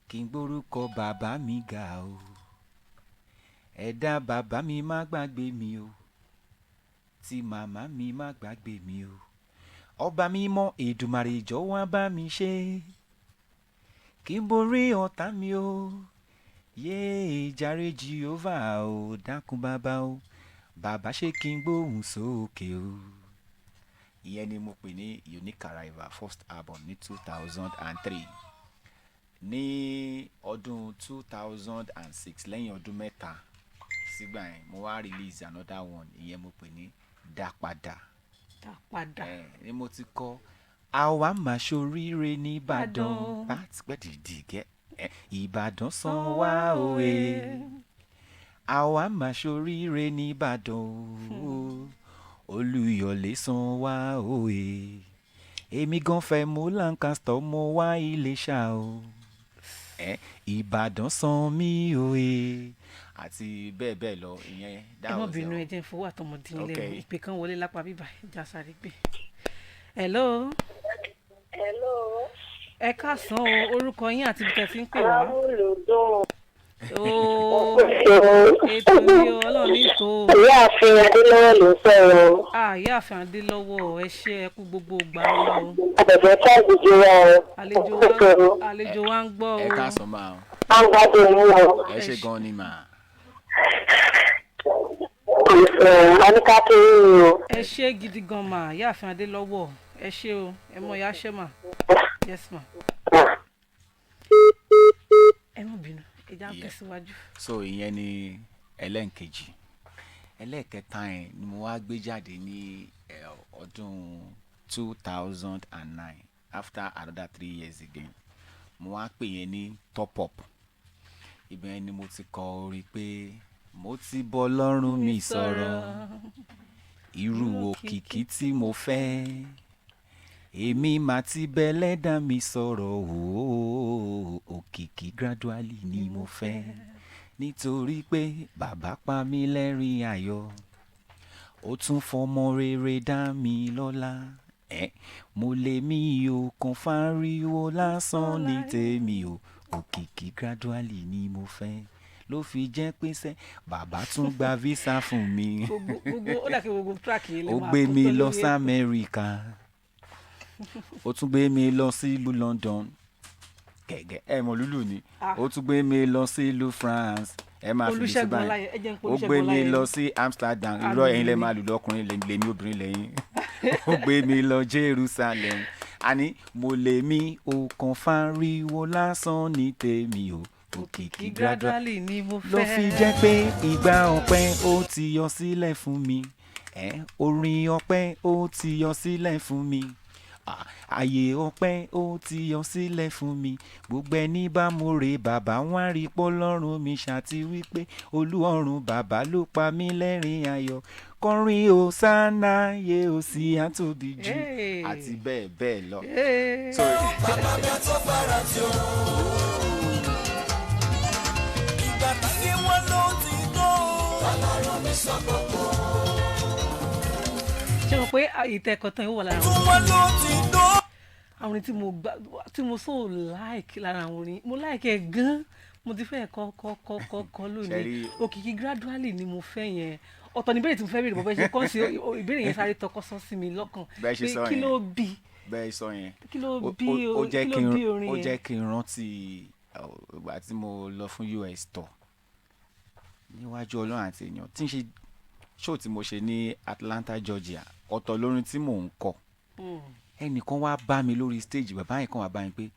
kí n gbórúkọ bàbá mi ga o, ẹ̀dá bàbá mi má gbàgbé mi o, tí màmá mi má gbàgbé mi o, ọba mímọ́ Èdùmàrè jọ̀wọ́ wá bá mi ṣe kí n borí ọ̀tá mi o, yéé jàre Jehovah o, dákun bàbá o, bàbá ṣe kí n gbóhùn sókè o. Ìyẹn ni mo pè ní Unique Arrival first album ní 2003. Ní ọdún 2006, lẹ́yìn ọdún 3 sígbà yẹn, mo wá release another one. Ìyẹn mo pè ní Dápadà. Dá padà. Ẹ ni mo ti kọ àwa máa ṣoríire nìbàdàn. Ìbàdàn. Bá ti pẹ́ dìdì gẹ́ ẹ, Ìbàdàn san wá òwe, àwa máa ṣoríire nìbàdàn o, Olúyọ̀lé san wá òwe, èmi gan fẹ́ mú Lancaster mo wá Iléṣà o, ẹ Ìbàdàn san mí òwe, àti bẹ́ẹ̀ bẹ́ẹ̀ lọ. Ìyẹn Ẹ má bínú, ẹ jẹ́ n fowó àtọmọdé lẹ́nu. Okay. Ìpè kan wọlé lápá bíbá ìjà, sáré gbé. Hello. Hello. Ẹ káàsán o. Orúkọ yín àti ibi tẹ́ ti ń pè wá? Amúlùdùn. Ooo, ètò ni o, Ọlọ́run ní tó o. Ìyáàfin Adélọ́wọ̀ ló ń sọ̀rọ̀. Ah, Ìyáàfin Adélọ́wọ̀, ẹ ṣé, ẹ kú gbogbo ìgbà wa o. Àbẹ̀bẹ̀ káàdìjì wa o. Àlejò wa, àlejò wa ń gbọ́ o. Ẹ káàsán máa o. À ń gbádùn yín o. Ẹ ṣe gan ni mà. Aníkàtí yín o. Ẹ ṣé gidi gan mà, Ìyáàfin Adélọ́wọ̀, ẹ ṣé o, ẹ mọ ìyá ṣẹ́ mà. Yes ma. Ẹ má bínú, ẹ já tẹ̀síwájú. So ìyẹn ni ẹlẹ́ǹkejì. Ẹlẹ́ẹ̀kẹta yẹn ni mo wá gbé jáde ní ọdún 2009, after another 3 years again. Mo wá pè yẹn ní Top Up. Ibẹ̀ yẹn ni mo ti kọ orin pé mo ti bọ́ lọ́rùn mi sọ̀rọ̀, irú òkìkí tí mo fẹ́, èmi mà ti bẹ́lẹ́dà mi sọ̀rọ̀ ooo, òkìkí gradually ni mo fẹ́, nítorí pé bàbá pa mí lẹ́rìn ayọ̀, ó tún fọmọ rere dá mi lọ́lá, ẹ mo lè mi ò kàn fáriwo lásán ní tèmi o, òkìkí gradually ni mo fẹ́, ló fi jẹ́ pé sẹ́ bàbá tún gba visa fún mi. Gbogbo gbogbo ó dà kí gbogbo track yìí lè Ó máa gbé kó mi tó lọ lórí sí ètò. Amẹ́ríkà, ó tún gbé mi lọ sílùú London gẹ́gẹ́, ẹ mọ̀ lúlù ni. Ah. Ó tún gbé mi lọ sílùú France, ẹ máa fi lù sí Olúṣẹ́gun báyìí. Ọláyẹ, ẹ jẹ́ n pe Ó Olúṣẹ́gun gbé mi Ọláyẹ. lọ sí Amsterdam. Irọ́, ẹ̀yin lẹ máa lù lọ́kùnrin, lèmi obìnrin lẹ́yìn. Ó gbé mi lọ Jerusalem. Àní mo lè mi ò kàn fáriwo lásán ní tèmi o, òkìkí gradually Gradually ni mo fẹ́. Ló fi jẹ́ pé ìgbà ọpẹ́ ó ti yọ sílẹ̀ fún mi, ẹ̀ orin ọpẹ́ ó ti yọ sílẹ̀ fún mi. Ah, ààyè ọpẹ́ ó ti yọ sílẹ̀ fún mi. Gbogbo ẹni bá mo rè bàbá wọn á rí pọ́lọ́run mi ṣàti wípé Olúọ̀run bàbá ló pa mí lẹ́rìn ayọ̀, kọrin hosanna yé o sì àtòbí jù. Hey. Àti bẹ́ẹ̀ bẹ́ẹ̀ lọ. Hey. So, Bàbá mi tó fara tí o. Ìgbà táyé wọn ló ti tó. Ọlọ́run mi sọ gbogbo. Ṣé mo pé ìtẹ̀kọ̀ tán yóò wà lára àwọn Tún wọn ló ti tó. àwọn orin tí mo gbà, tí mo so like lára àwọn orin mo like ẹ gan, mo ti fẹ́ kọ́ kọ́ kọ́ kọ́ kọ́ lónìí. Òkìkí gradually ni mo fẹ́ yẹn. Ọ̀tọ̀ ní ìbéèrè tí mo fẹ́ béèrè bọ́ bẹ́ẹ̀ ṣe kọ́ sí ìbéèrè yẹn, sáré tọkọ sọ sí mi lọ́kàn Bẹ́ẹ̀ ṣe pé sọ kí yẹn. ló bí Bẹ́ẹ̀ sọ yẹn. Kí ló bí Ó jẹ́ kí kí ló n bí orin ó yẹn? jẹ́ kí n rántí. Ìgbà tí mo lọ fún US tour, níwájú Ọlọ́run àti èèyàn, tí ń ṣe show tí mo ṣe ní Atlanta, Georgia, ọ̀tọ̀ lórin tí mò ń kọ. Ẹnìkan wá bá mi lórí stage, bàbá yẹn kan wá bá mi pé,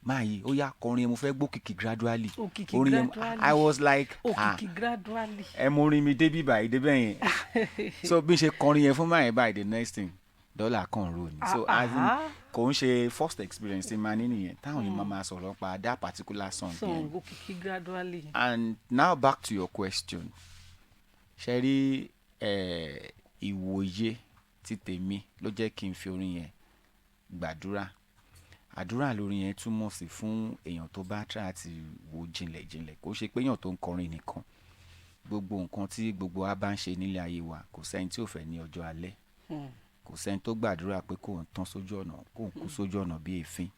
"Máa yìí, ó yá, kọrin, mo fẹ́ gbókìkí Gradually." Òkìkí Orin yẹn, Gradually. I was like, "Ah, Òkìkí Gradually. ẹ mú orin mi débí báyìí débẹ̀ yẹn." So bí n ṣe kọrin yẹn fún máa yẹn báyìí, the next thing, dọ́là kan rò ní. So as in, kò ń ṣe first experience tí máa ní nìyẹn táwọn yìí máa sọ̀rọ̀ pa that particular song yẹn. Song Òkìkí Gradually. And now back to your question. Ṣe rí ìwòye ti tèmi ló jẹ́ kí n fi orin yẹn gbàdúrà. Àdúrà lórí yẹn túmọ̀ sí fún èèyàn tó bá try àti wò jinlẹ̀ jinlẹ̀. Kò ṣe pé èèyàn tó ń kọrin nìkan, gbogbo nǹkan tí gbogbo wa bá ń ṣe nílé ayé wa, kò sẹ́ni tí ò fẹ́ ní ọjọ́ alẹ́. Kò sẹ́ni tó gbàdúrà pé kò ń tán sójú ọ̀nà, kò ń kú sójú ọ̀nà bí èéfín.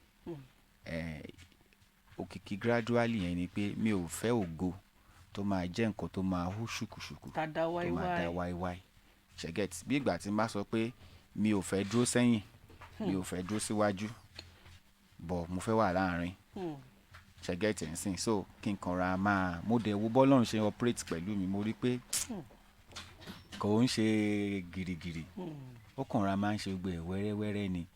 Òkìkí Gradually yẹn ni pé mi ò fẹ́ ògo tó máa jẹ́ nǹkan tó máa hú ṣùkùṣùkù, Tàdá tó máa dá wáíwáí. Wáíwáí ṣẹ́gẹ̀t. Bí ìgbà tí n bá sọ pé mi ò fẹ́ dúró sẹ́yìn, mi ò fẹ́ dúró síwájú, bọ̀ mo fẹ́ wà láàrin, ṣẹ́gẹ̀t ẹ̀ ń sìn. So kí n kàn ra máa mo dẹ̀ wo bọ́lọ́run ṣe operate pẹ̀lú mi, mo rí pé kò ń ṣe gìrìgìrì, ó kàn ra máa ń ṣe gbogbo ẹ̀ wẹ́rẹ́wẹ́rẹ́ ni.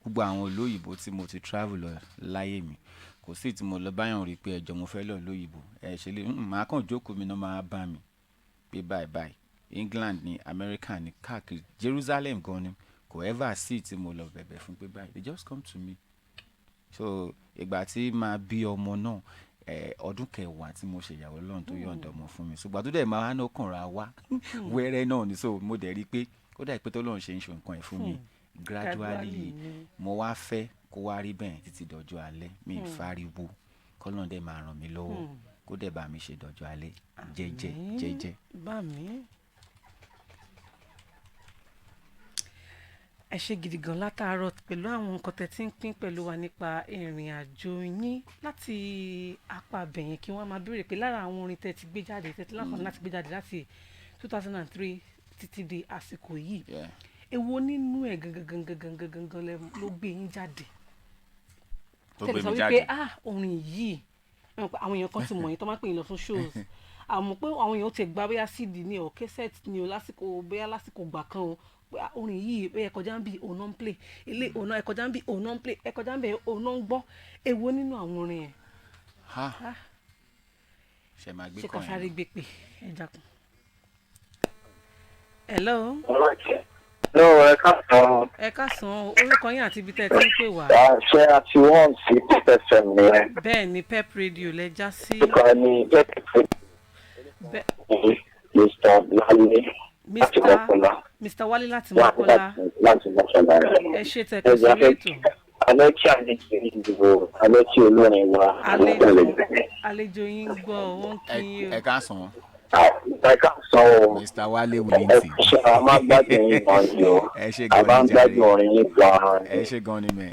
Gbogbo àwọn olóyìnbó tí mo ti travel lọ láyé mi, kò sí tí mo lọ báyọ̀ rí pé ẹjọ́ mo fẹ́ lọ lóyìnbó, ẹ ṣe lè máa kàn jókòó mi náà, máa bá mi pé báyìí báyìí. England ní, America ní, káàkiri, Jerusalem gan ni, kò ever sí tí mo lọ bẹ̀bẹ̀ fún pé báyìí. They just come to me. So ìgbà tí máa bí ọmọ náà, ọdún 10 tí mo ṣèyàwó lọ́run tó yọ̀ǹda ọmọ fún mi. Ṣùgbọ́n tó dẹ̀ máa wá náà kàn ra wá wẹ́rẹ́ náà ni. So mo dẹ̀ rí i pé ó dà pé tọ́lọ́run ṣe ń ṣe nǹkan ẹ̀ fún mi gradually. Gradually ni. Mo wá fẹ́ kó wá rí bẹ́ẹ̀ títí dọjọ́ alẹ́ mi ì fariwo, kọ́lọ́run dẹ̀ máa ràn mí lọ́wọ́, kó dẹ̀ bá mi ṣe dọjọ́ alẹ́ jẹ́jẹ́ jẹ́jẹ́. Bá mi. Ẹ ṣe gidi gan látàárọ̀ pẹ̀lú àwọn nǹkan tẹ́ tí ń pín pẹ̀lú wa nípa ìrìn àjò yín láti apá abẹ̀yìn. Kí wọ́n máa béèrè pé lára àwọn orin tẹ́ ti gbé jáde, tẹ́ ti láǹfààní láti gbé jáde láti 2003 títí di àsìkò yìí, èwo nínú ẹ̀ gangan gangan gangan gangan ló gbé yín jáde Tó tẹ́lẹ̀ gbé sọ mi wípé jáde? Ah, orin yìí, ẹ mọ̀ pé àwọn èèyàn kan ti mọ̀ yín tó máa ń pè yín lọ fún shows, àmọ́ pé àwọn èèyàn ti gba bóyá CD ní o, cassette ní o, lásìkò bóyá lásìkò gbà kan o, pé ah, orin yìí, bóyá ẹ kọjá ń bì, òun náà ń play ilé, òun náà ẹ kọjá ń bì, òun náà ń play, ẹ kọjá ń bì, òun náà ń gbọ́. Èwo nínú àwọn orin yẹn? Ha. Ah. Ṣe máa gbé Ṣé ká kọ́ sáré yẹn? Gbé pé ẹ jákun. Hello. No, ẹ káàsán. Ẹ káàsán o, orúkọ yín àti ibi tẹ́ ẹ ti ń pè wá? Ṣé àti wọ́n sí FM nìyẹn? Bẹ́ẹ̀ ni, Pep Radio lẹ já sí. Orúkọ ni Mr. Wálé láti Mr. Mọ́kọ́lá. Mr. Wálé láti Mọ́kọ́lá. Láti Mọ́kọ́lá. Ẹ ṣe tẹ kò sórí ètò. Alẹ́ kí àlejò yìí dìbò, alẹ́ kí olórin wa. Àlejò yín gbọ́, wọ́n kí yín o. Ẹ káàsán. Ẹ káàsán o. Mr. Wálé Ẹ Wellington. ṣe, a máa ń gbádùn yín gan ni o. Ẹ ṣe A gan máa ń ni jàre. gbádùn orin yín gan Ẹ ni. ṣe gan ni mẹ.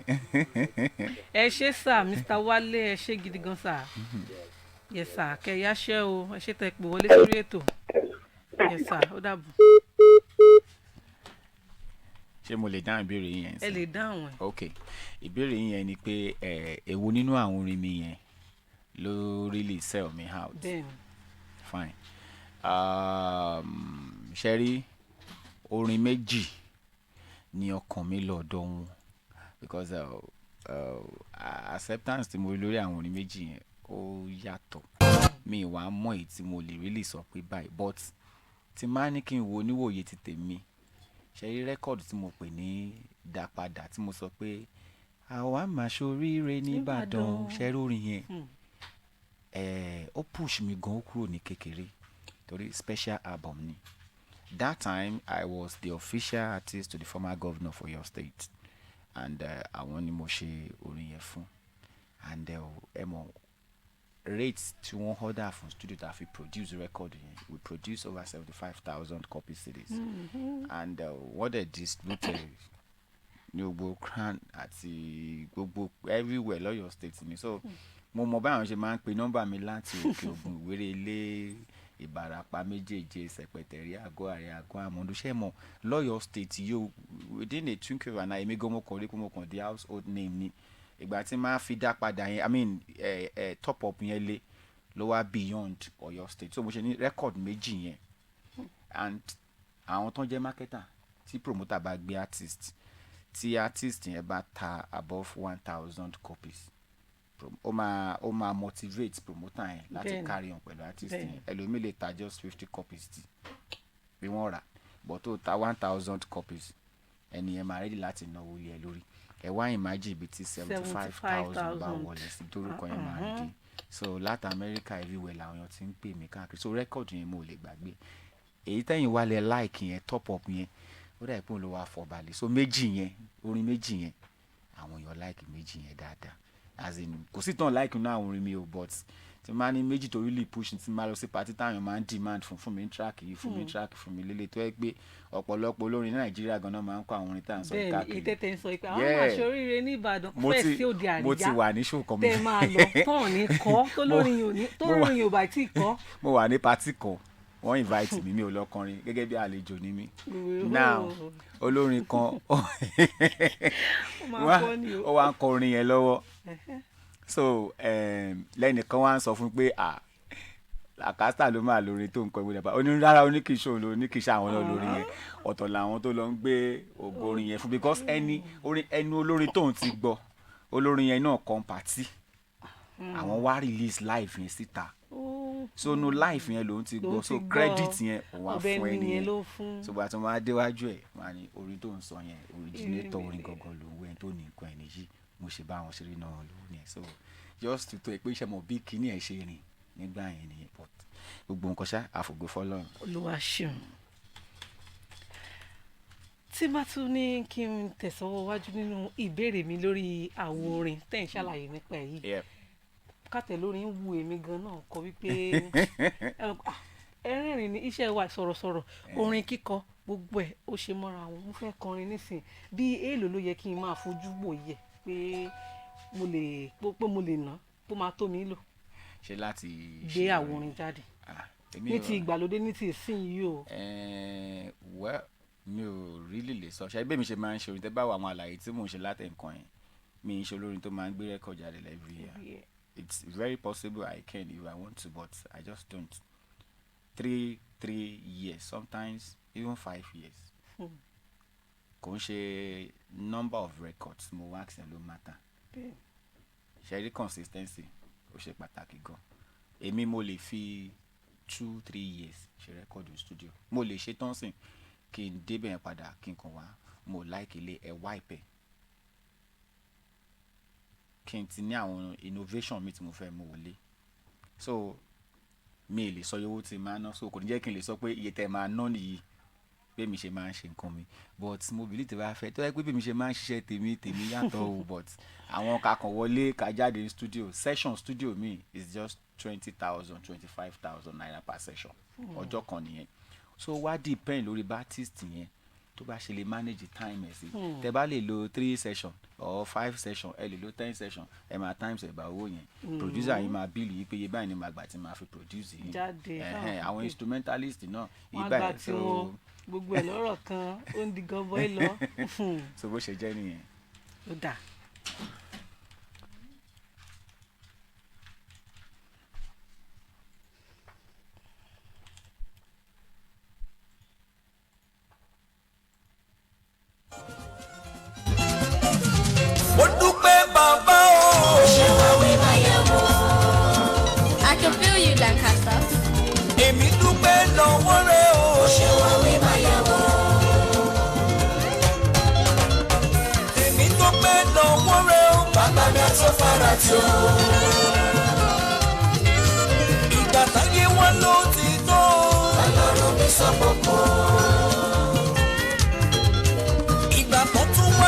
Ẹ ṣe sà, Mr. Wálé, ẹ ṣe gidi gan sà. Yes sà, kẹyàṣẹ o, ẹ ṣe tẹ pè wọlé sórí ètò. Yes sà, ó dàbọ̀. Ṣé mo lè dáhùn ìbéèrè yín yẹn Ẹ sí? lè dáhùn ẹ. Ok, ìbéèrè yín yẹn ni pé èwo nínú àwọn orin mi yẹn ló really sell me out? Bẹ́ẹ̀ni. Fine. Ṣe rí orin méjì ní ọkàn mi lọ́dọ̀ wọn, because acceptance tí mo rí lórí àwọn orin méjì yẹn, ó yàtọ̀. Mi wàá mọ̀ èyí tí mo lè really sọ pé báyìí, but tí máa ní kí n wo níwòye ti tèmi, ṣe rí record tí mo pè ní Dápadà, tí mo sọ pé àwa máa ṣoríire nìbàdàn, ṣe rí orin yẹn, ó push mi gan, ó kúrò ní kékeré torí special album ni. That time I was the official artist to the former governor for your state, and àwọn ni mo ṣe orin yẹn fún. And ẹ mọ̀ rate tí wọ́n order fún studio tá a fi produce record yẹn, we produce over 75,000 copy CDs, and wọ́n dẹ̀ distribute ní gbogbo crown àti gbogbo everywhere lọ́yọ̀ State ni. So mo mọ báwọn ṣe máa ń pe nọ́mbà mi láti Òkè Ògùn, Ìwéré Ilé, Ìbàràpá méjèèje, Sẹ̀pẹ̀tẹ̀rí, Àgọ́ Àrẹ, Àgọ́ Àmọ́dún, ṣé mọ̀ lọ́yọ̀ State yóò, within a twinkle of an eye, èmi gan mo kàn rí pé mo kàn di household name ni. Ìgbà tí máa fi dá padà yẹn, I mean, top up yẹn lé ló wá beyond Ọ̀yọ́ State. So mo ṣe ní record méjì yẹn, and àwọn tó ń jẹ́ marketer, tí promoter bá gbé artist, tí artist yẹn bá ta above 1,000 copies, ó máa motivate promoter yẹn láti carry on pẹ̀lú artist yẹn. Ẹlòmíì lè ta just 50 copies tí bí wọ́n rà, but tó ta 1,000 copies, ẹni yẹn máa ready láti náwó lé ẹ lórí. Ẹ wá imagine ibi tí 75,000 bá 75,000. wọlé sí, torúkọ yẹn máa dé. So láti America, everywhere làwọn èèyàn ti ń pè mí káàkiri. So record yẹn, mo ò lè gbàgbé. Èyí tẹ́yìn wálẹ̀ like yẹn, top up yẹn, ó dà pé òun ló wá fọbalẹ̀. So méjì yẹn, orin méjì yẹn, àwọn èèyàn like méjì yẹn dáadáa. As in, kò sí tán like nínú àwọn orin mi o, but tí máa ní méjì tó really push, tí máa lọ sí party táwọn èèyàn máa ń demand fún mi track yìí, fún mi track, fún mi lélẹ̀, tó yẹ pé ọ̀pọ̀lọpọ̀ olórin ní Nàìjíríà ganan máa ń kọ àwọn orin tá à ń sọ Bẹ́ẹ̀ni. káàkiri. Ìtẹ́tẹ̀ ń sọ pé àwọn máa ṣoríire ní Ìbàdàn, Mo fẹ́ẹ̀ ti sí òde àríyá mo ti wà ní show kan. Tẹ́ máa lọ tán ní kọ́ tó lórin yìí ò ní tó lórin yìí ò bá tí ì kọ́. Mo wà ní party kan, wọ́n invite mi, mi ò lọ kọrin, gẹ́gẹ́ bí àlejò ní mi. Now, olórin kan Ó máa fọ́ ni o. ó wá ń kọ orin yẹn lọ́wọ́. So lẹ́nìkan wá ń sọ fún pé, "Ah, Lancaster ló máa lórin tó ń kọ ìwé dàbà." Ó ní rárá, ó ní kì í ṣe òun ló ní, kì í ṣe àwọn náà lórin yẹn, ọ̀tọ̀ làwọn tó lọ ń gbé ògo orin yẹn fún, because ẹni orin ẹnu olórin tóun ti gbọ́ olórin yẹn náà kan party, àwọn wá release live yẹn síta. So nu live yẹn lòun ti Lòun gbọ́. ti So gbọ́. credit yẹn òun wá Ọbẹ̀ fún ẹni nìyẹn yẹn. ló fún. So gba tí wọ́n á déwájú ẹ̀, wọ́n á ní orin tó ń sọ yẹn, originator orin gangan lòun wẹ̀ tó ní nǹkan ẹ̀ nìyí. Mo ṣe bá wọn ṣeré náà lòun yẹn. So just to tó ẹ pé iṣẹ́ mọ̀ bí kíní ẹ̀ ṣe rìn nígbà yẹn nìyẹn, but gbogbo nǹkan ṣá, àfògo fọlọ́run. Olúwa ṣeun. Tí bá tún ní kí n tẹ̀sọ́wọ́ wájú nínú ìbéèrè mi lórí àwo orin tẹ̀ ń ṣàlàyé nípa ẹ̀ yìí, kàtẹ́ lórí ń wu èmi gan náà kọ wípé ah, ẹrìnrìn ní iṣẹ́ wa, sọ̀rọ̀sọ̀rọ̀, orin kíkọ, gbogbo ẹ̀ ó ṣe mọ́ra wọn. Mo fẹ́ kọrin nísìn, bí èèlò ló yẹ kí n máa fojú wò yẹ pé mo lè ná kó máa tó mi lò Ṣe láti gbé ṣe àwo orin jáde? Ah, èmi Ní ò- ti ìgbàlódé, ní ti ìsinyìí o. Well, mi ò really lè sọ. Ṣe bí mi ṣe máa ń ṣe orin, tẹ́ bá wà àwọn àlàyé tí mò ń ṣe látẹ̀ nǹkan yẹn, mi ń ṣe olórin tó máa ń gbé record jáde every year. It's very possible I can if I want to, but I just don't. 3 years, sometimes even 5 years. Kò ń ṣe number of records mo wax yẹn ló matter. Ṣe rí, consistency ó ṣe pàtàkì gan. Èmi mo lè fi 2-3 years ṣe record ní studio. Mo lè ṣe tán sìn, kí n débẹ̀ yẹn padà, kí n kàn wá, mo like ilé ẹ̀, wipe ẹ̀, kí n ti ní àwọn innovation mi tí mo fẹ́ mú wọlé. So mi ì lè sọ iye owó tí máa ná, so kò ní jẹ́ kí n lè sọ pé iye tẹ́ máa ná nìyí bí mi ṣe máa ń ṣe nǹkan mi. But mo believe tí bá fẹ́ tó yẹ pé bí mi ṣe máa ń ṣiṣẹ́ tèmi, tèmi yàtọ̀ o. But àwọn kakàn wọlé ká jáde ní studio, session studio mi is just 20,000, 25,000 naira per session, ọjọ́ kan nìyẹn. So wá depend lórí bá artist yẹn tó bá ṣe lè manage time ẹ̀ sí. Tẹ bá lè lo three session or five session, ẹ lè lo 10 session, ẹ máa times ẹ̀ bá owó yẹn. Producer yìí máa bill yìí pé iye báyìí ni màá gbà tí màá fi produce yìí. Jáde, Ẹ̀hẹ́n, táwọn àwọn fi instrumentalist náà, wọ́n á iye gba báyìí. So tiwọn, gbogbo ẹ̀ lọ́rọ̀ kan, ó ń di gọbọi lọ. So bó ṣe jẹ́ nìyẹn. Ó dà. Mo dúpẹ́ bàbá o. I can feel you, Lancaster. Èmi dúpẹ́ lọ́wọ́ rẹ o. Èmi dúpẹ́ lọ́wọ́ rẹ o. Bàbá mi àti fara tó. Ìgbà táyé wọn ló ti tó. Ọlọ́run mi sọ pọ̀pọ̀. Ìgbà tó tún wá.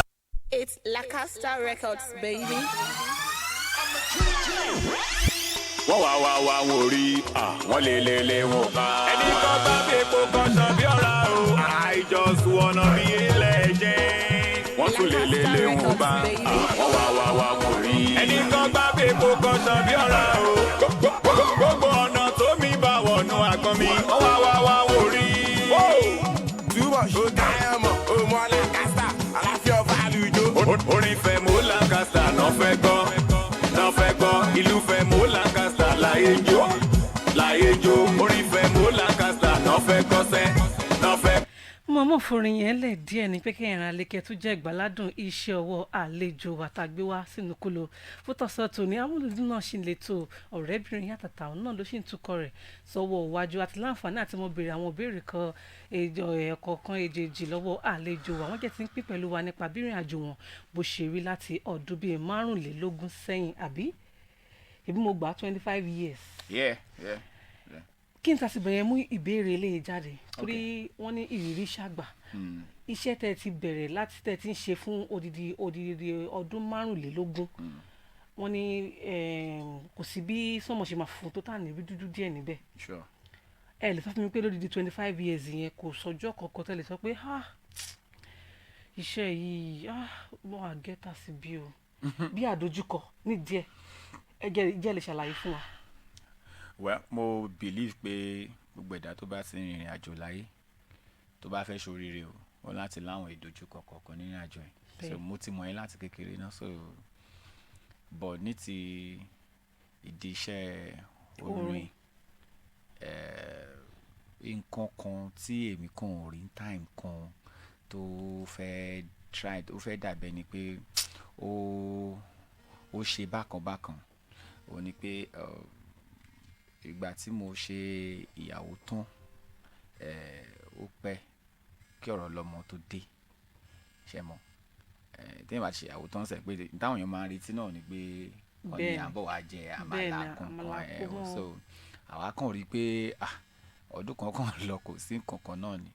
It's Lancaster Records, baby. Wọ́n wá wá wá, wọn ò rí, wọ́n lé lé lé, wọn ò bá. Ẹni kan bá fi epo kan ṣan bí ọ̀rá o. I just wanna be a legend. Wọ́n tún lé lé lé, wọn ò bá. Wọ́n wá wá wá, wọn ò rí. Ẹni kan bá fi epo kan ṣan bí ọ̀rá o. Gbogbo ọ̀nà tó mi bá wọnú àgbọn mi. Wọ́n wá wá wá, wọn ò rí. Túbọ̀ ó dáyàmọ̀, ó mọ Lancaster, aláfíà ọba àlùjọ. Orin fẹ́ mú Lancaster náà fẹ́ gbọ́. Gbọ́ ìlú Fẹ́mi Lancaster láyé jó, láyé jó. Orin Fẹ́mi Lancaster náà fẹ́ kọ́sẹ́ náà fẹ́. Mo mọ̀ forin yẹn lẹ̀ díẹ̀ ní pé kéèyàn ra lẹ́kẹ̀ tó jẹ́ ìgbàládùn iṣẹ́ ọwọ́ àlejò àtàgbé wá sínú kúlò fótọ́sọ́ tòní. Amúlùdún náà sì ń letò ọ̀rẹ́bìnrin yàtàtà òun náà ló sì ń tukọ̀ rẹ̀ sọ́wọ́ iwájú àti láǹfààní àti mo béèrè àwọn ìbéèrè kan ẹ̀kọ̀ọ̀kan èjèèjì lọ́wọ́ àlejò wa. Wọ́n jẹ́ ti ń pín pẹ̀lú wa nípa bí ìrìn àjò wọn bó ṣe rí láti ọdún bíi 25 sẹ́yìn, àbí èmi mo gbà 25 years. Yeah. Kí n tàsí bẹ̀rẹ̀ mú ìbéèrè eléyìí jáde torí wọ́n ní ìrírí ṣàgbà. Iṣẹ́ tẹ́ ti bẹ̀rẹ̀ láti tẹ́ ti ń ṣe fún odidi ọdún 25, wọ́n ní kò sí bí sọ́mọ̀ ṣe máa fún tó tà ní rí dúdú díẹ̀ níbẹ̀. Ẹ lè sọ fún mi pé lódidi 25 years yẹn, kò sọjọ́ kọ̀ọ̀kan tẹ́ lè sọ pé, "Ah, iṣẹ́ yìí, ah, wọ́n á gẹ́tà sí bí o bí àdójúkọ ní díẹ̀"? Ẹ jẹ́ lè ṣàlàyé fún wa. Well, mo believe pé gbogbo ẹ̀dá tó bá ti rìnrìn àjò láyé, tó bá fẹ́ ṣoríire o, ó láti láwọn ìdojúkọ kọ̀ọ̀kan nínú àjò ẹ̀. So mo ti mọ̀ ẹ́ láti kékeré náà. So but ní ti ìdí iṣẹ́ orin, Orin. Nǹkan kan tí èmi kàn rí ní time kan tó fẹ́ try, tó fẹ́ dàbẹ́ ni pé ó ṣe bákan bákan, ó ní pé ìgbà tí mo ṣe ìyàwó tán, ó pẹ́ kí ọ̀rọ̀ ọlọ́mọ tó dé. Ṣé mọ̀, téèyàn bá ṣe ìyàwó tán sẹ̀ pé táwọn èèyàn máa ń retí náà ni pé wọ́n ní à ń bọ̀ wá jẹ àmàlà kankan. Àmàlà kó mọ́. So àwa kàn rí i pé, ah, ọdún kan kàn lọ, kò sí nǹkan kan náà ni.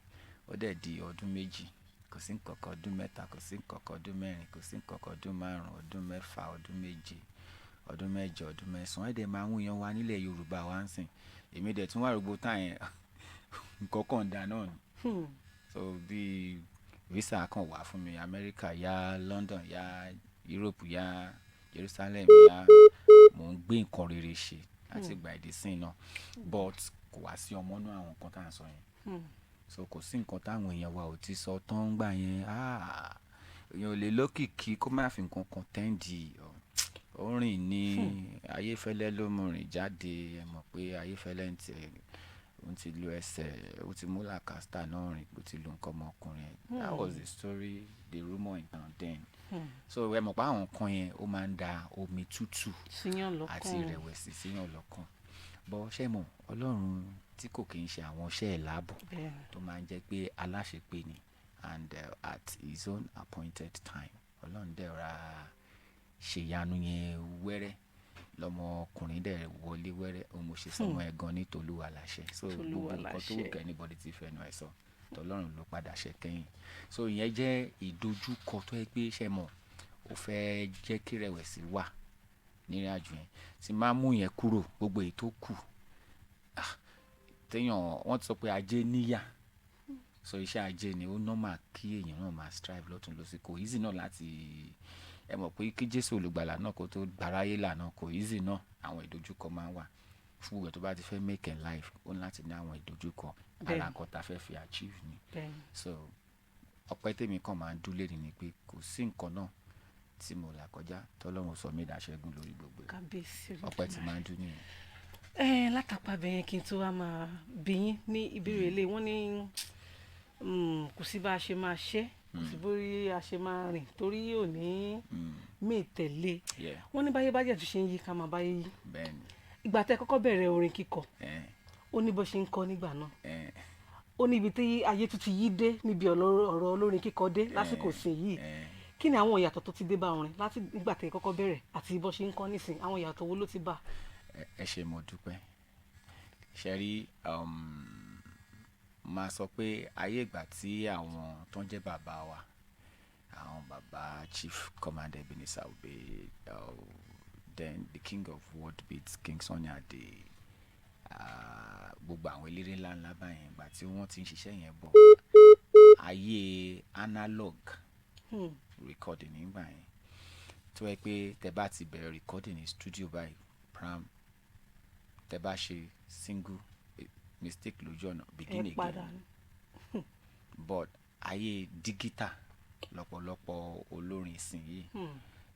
Ó dẹ̀ di ọdún 2, kò sí nǹkan kan, ọdún 3, kò sí nǹkan kan, ọdún 4, kò sí nǹkan kan, ọdún 5, ọdún 6, ọdún 7, ọdún 8, ọdún 9. Ẹ̀ dẹ̀ máa ń yan wa nílẹ̀ Yorùbá wa ń sìn. Èmi dẹ̀ tún wà rògbò tá yẹn, nǹkan kan dà náà ni. So bí visa kan wà fún mi, America yá, London yá, Europe yá, Jerusalem yá, mò ń gbé nǹkan rere ṣe láti gba ìdí sí náà, but kò wá sí ọmọ náà, àwọn nǹkan tá à ń sọ yẹn. So kò sí nǹkan táwọn èèyàn wa ò ti sọ tán ń gbà yẹn. Ah, èèyàn ò lè lókìkí kó má fi nǹkan kan tẹ́ǹdì orin ní Ayéfẹ́lẹ́ ló mú rìn jáde. Ẹ mọ̀ pé Ayéfẹ́lẹ́ ń tiẹ̀, ó ti lu ẹsẹ̀, ó ti mú Lancaster náà rìn, ó ti lu nǹkan ọmọkùnrin ẹ̀. That was the story, the rumour in town then. So ẹ mọ̀ pé àwọn nǹkan yẹn, ó máa ń da omi tútù síyàn lọ́kàn àti ìrẹ̀wẹ̀sì síyàn lọ́kàn bọ́. Ṣé mọ̀, Ọlọ́run tí kò kì í ṣe àwọn iṣẹ́ ẹ̀ láàbọ̀, tó máa ń jẹ́ pé aláṣepé ni, and at his own appointed time, Ọlọ́run dẹ̀ ra ṣèyanu yẹn wẹ́rẹ́, lọmọkùnrin dẹ̀ wọlé wẹ́rẹ́. Òun mo ṣe sọmọ ẹ̀ gan ní Tolúwa láṣẹ. So Tolúwa gbogbo nǹkan tó wù láṣẹ. kẹ́ anybody ti fẹnu ẹ̀ sọ, tọlọ́run ló padà ṣe kẹ́yìn. So ìyẹn jẹ́ ìdojúkọ tó yẹ pé, ṣe mọ̀, ó fẹ́ jẹ́ kí rẹ̀wẹ̀sì wà nírìn àjò yẹn. Tí máa mú yẹn kúrò, gbogbo èyí tó kù, ah, téèyàn wọ́n ti sọ pé ajé níyà. So iṣẹ́ ajé ni, ó normal kí èèyàn náà máa strive lọ́tún lọ́sì. Kò easy náà láti, ẹ mọ̀ pé kí Jésù olùgbàlà náà kó tó gbáráyé là náà, kò easy náà. Àwọn ìdojúkọ máa ń wà fún gbogbo ẹ̀ tó bá ti fẹ́ make in life, ó ní láti ní àwọn ìdojúkọ. Ara nǹkan tá a fẹ́ fi achieve ni. So ọpẹ́ tèmi kàn máa ń dúlé ni pé kò sí nǹkan náà tí mo là kọjá tọ́lọ́run sọ mí dàṣẹ́gun lórí gbogbo ẹ̀. Kábíyèsí. Ọpẹ́ tí máa ń dún nìyẹn. Ẹ látàpá bẹ̀yẹn, kí n tó wá máa bí yín ní ìbéèrè ilé, wọ́n ní kò sí bá a ṣe máa ṣe, kò sí bórí a ṣe máa rìn torí ò ní mí tẹ̀lé. Wọ́n ní báyé bájẹ̀ tó ṣe ń yí, ká máa báyé yí. Ìgbà tẹ́ kọ́kọ́ bẹ̀rẹ̀ orin kíkọ, ó ní bó ṣe ń kọ nígbà náà, ó ní ibi tí ayé tún ti yí dé níbi ọ̀rọ̀ olórin kíkọ dé lásìkò sìn yìí. Kí ni àwọn ìyàtọ̀ tó ti dé bá orin láti ìgbà tẹ́ kọ́kọ́ bẹ̀rẹ̀ àti bó ṣe ń kọ nísìn? Àwọn ìyàtọ̀ wo ló ti bá? Ẹ ṣé, mo dúpẹ́. Ṣe rí, máa sọ pé ayé ìgbà tí àwọn tó ń jẹ́ bàbá wa, àwọn bàbá Chief Commander Ebenezer Obey, then the king of world beats, King Sunny Adé, gbogbo àwọn eléré ńláńlá báyẹn, ìgbà tí wọ́n ti ń ṣiṣẹ́ yẹn bọ̀, ayé analog recording nígbà yẹn, tó yẹ pé tẹ bá ti bẹ̀rẹ̀ recording ní studio báyìí, pram, tẹ bá ṣe single mistake lójú ọ̀nà, begin Ẹ padà again. But ayé digital lọ́pọ̀lọpọ̀ olórin ìsìn yìí.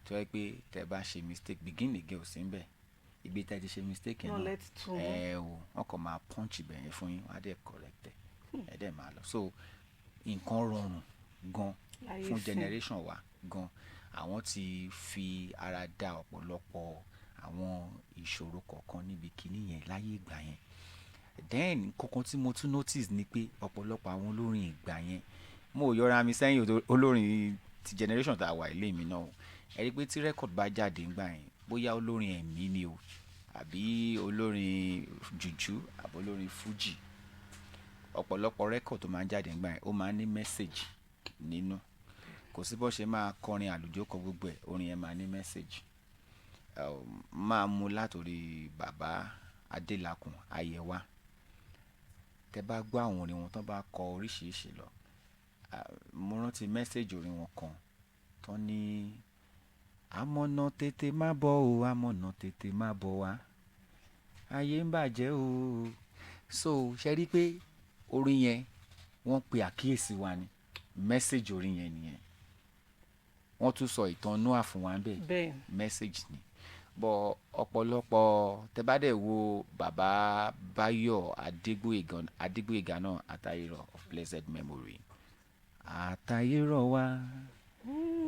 Tó yẹ pé tẹ́ bá ṣe mistake, begin again ò sí ń bẹ̀. Ibi tẹ́ ti ṣe mistake yẹn Wọ́n náà, let tún mú. Ẹ o, wọ́n kàn máa punch ibẹ̀ yẹn fún yín, wọ́n á dẹ̀ correct ẹ̀, ẹ dẹ̀ máa lọ. So nǹkan rọrùn gan Láyé fún ìsín. generation wa gan. Àwọn ti fi ara dá ọ̀pọ̀lọpọ̀ àwọn ìṣòro kọ̀ọ̀kan níbi kíní yẹn láyé ìgbà yẹn. Then nǹkan tí mo tún notice ni pé ọ̀pọ̀lọpọ̀ àwọn olórin ìgbà yẹn, mo ò yọra mi sẹ́yìn o, olórin ti generation tá a wà ilé mi náà o. Ẹ rí i pé tí record bá jáde ńgbà yẹn, bóyá olórin ẹ̀mí ni o, àbí olórin jùjú, àbí olórin fújì, ọ̀pọ̀lọpọ̀ record tó máa ń jáde ńgbà yẹn, ó máa ń ní message nínú. Kò sí bó ṣe máa kọrin àlùjó kọ gbogbo ẹ̀, orin yẹn máa ní message. Máa mú látòrí bàbá Adélakùn Ayẹwà. Tẹ bá gbọ́ àwọn orin wọn tán bá kọ oríṣiríṣi lọ, mo rántí message orin wọn kan tán ní, "Amọ̀nà tètè má bọ̀ o, amọ̀nà tètè má bọ̀ wá, ayé ń bàjẹ́ o." So ṣe rí pé orin yẹn, wọ́n pe àkíyèsí wa ni. Message orin yẹn nìyẹn. Wọ́n tún sọ ìtàn Noah fún wa bẹ́ẹ̀. Message ni. But ọ̀pọ̀lọpọ̀, tẹ bá dẹ̀ wo bàbá Báyọ̀ Adégbóyèga, Adégbóyèga náà, Àtayérọ̀ of blessed memory, "Àtayérọ̀ wá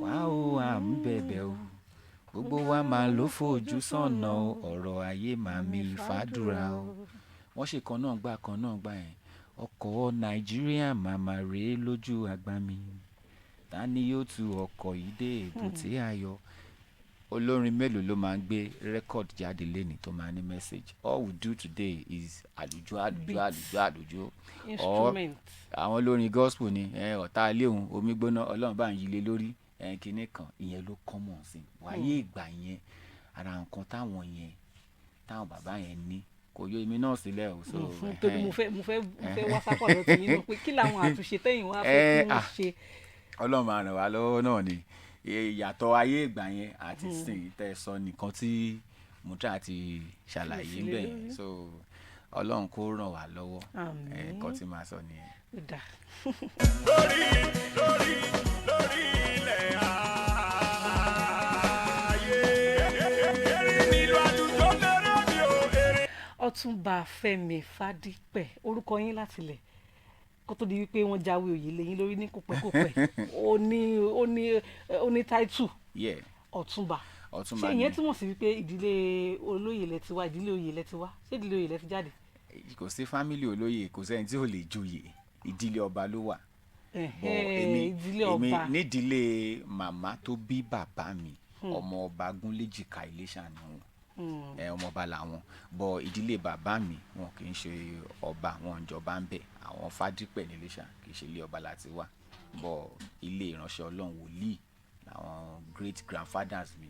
wá o, à ń bẹ̀bẹ̀ o, gbogbo wa máa ló fojú sọ́nà o, ọ̀rọ̀ ayé máa mi fàdúrà o." Wọ́n ṣe kan náà gbà kan náà gbà yẹn, "Ọkọ̀ Nàìjíríà màmá rèé lójú àgbà mi, ta ni yóò tu ọkọ̀ yìí dé èbúté ayọ̀?" Olórin mélòó ló máa ń gbé record jáde lénìí tó máa ní message? All we do today is àlùjọ, àlùjọ, Beats. àlùjọ, àlùjọ or Instrument. Àwọn olórin gospel ni ẹ, ọ̀tá ilé òun omi gbóná, Ọlọ́run bá ń yí lé lórí ẹ, kinní kan. Ìyẹn ló common sí wáyé ìgbà yẹn. Ara nǹkan táwọn yẹn, táwọn bàbá yẹn ní kò yọ èmi náà sílẹ̀ o. So Torí mo fẹ́ wá sápọ̀ lọ tì yín náà pé kí làwọn àtúnṣe tẹ́yìn wá fẹ́ kí wọ́n ṣe. Ọlọ́run máa ràn wá lọ́wọ́ náà ni. Ìyàtọ̀ ayé ìgbà yẹn àti sìn tẹ́ ẹ sọ nìkan tí mo try àti ṣàlàyé Kíyèsí lé ń bẹ̀ yẹn. lórí. So Ọlọ́run kó ràn wá lọ́wọ́. Àmín. Nǹkan tí màá sọ nìyẹn. Ó dáa. Lórí lórí lórí ilẹ̀ ayé. Eré nílùú àlùjọ lérè mi ò eré. Ọ̀túnba Fẹ́mi Fádípẹ̀, orúkọ yín láti lẹ̀ kó tó di wípé wọ́n jáwé oyè lẹ́yìn lórí ní kòpẹ́kòpẹ́, ó ní title Ọ̀túnba. Ọ̀túnba Ṣé ìyẹn ni. túmọ̀ sí wípé ìdílé olóyè lẹ ti wá, ìdílé oyè lẹ ti wá? Ṣé ìdílé oyè lẹ ti jáde? Kò sí family olóyè, kò sẹ́ni tí ò lè joyè. Ìdílé ọba ló wà. But èmi Ìdílé èmi ọba. nídìílé màmá tó bí bàbá mi, ọmọ ọba Gúnléjìká Iléṣà ni wọn. Ẹ, ọmọ ọba làwọn. But ìdílé bàbá mi, wọn kì í ṣe ọba, wọn ń jọba ń bẹ. Àwọn Fádípẹ̀ ní Iléṣà, kì í ṣe ilé ọba láti wá, but ilé ìránṣẹ́ Ọlọ́run, wòlíì làwọn great grandfathers mi.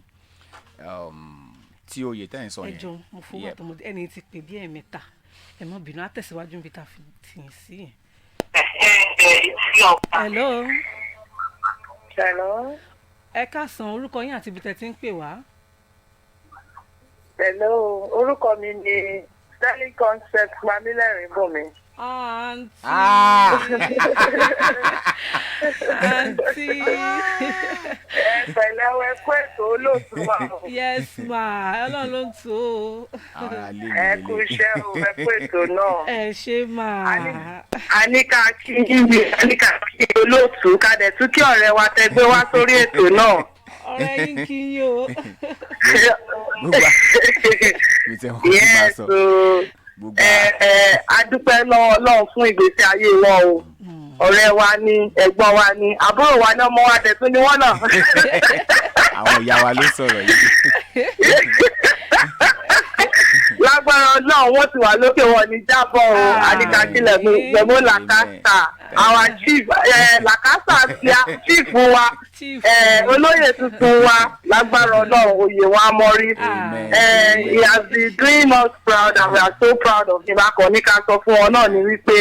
Tí oyè tẹ́ ń sọ Ẹ yẹn. jọ, mo fowó àtọmọdé ẹni tí pè bí ẹ̀ẹ̀mẹ́ta. Ẹ má bínú, á tẹ̀síwájú níbi tá a fi tì í sí yẹn. Hello. Hello. Ẹ káàsán, orúkọ yín àti ibi tẹ́ ti ń pè wá. Hello. Orúkọ mi ni Sterling Concept Pamílẹ́rìn Bùnmi. Àǹtí. Ah! Àǹtí. Ẹ pẹ̀lẹ́, ẹ kú ètò, olóòtú wa o. Yes ma, Ọlọ́run ló ń tó o. Àwọn ará ilé mi Ẹ kú lélẹ̀. iṣẹ́ o, ẹ kú ètò náà. Ẹ ṣé mà. A ní ká kí yín, a ní ká kí olóòtú, ká dẹ̀ tún kí ọ̀rẹ́ wa tẹ gbé wá sórí ètò náà. Ọ̀rẹ́ yín kí yín o. Gbogbo mi tẹ́ wọn kò tí máa Yes sọ. o. Gbogbo Ẹ ẹ, a dúpẹ́ lọ́wọ́ Ọlọ́run fún ìgbésí ayé wọn o. Ọ̀rẹ́ wa ni, ẹ̀gbọ́n wa ni, àbúrò wa ni, ọmọ wa tẹ̀tún ni wọ́n náà. Àwọn ìyá wa ló sọ̀rọ̀ yìí. Lágbára Ọlọ́run, wọ́n ti wà lókè, wọn ní jábọ̀ o. Àdìkàkílẹ̀ gbẹ̀mú Làkàtà, our chief, Làkàtà chief wa, Chief. Olóyè tuntun wa, lágbára Ọlọ́run, oyè wa mọ́rí. Amen. He has been doing us proud and we are so proud of him. Akọni ká sọ fún ọ náà ni wípé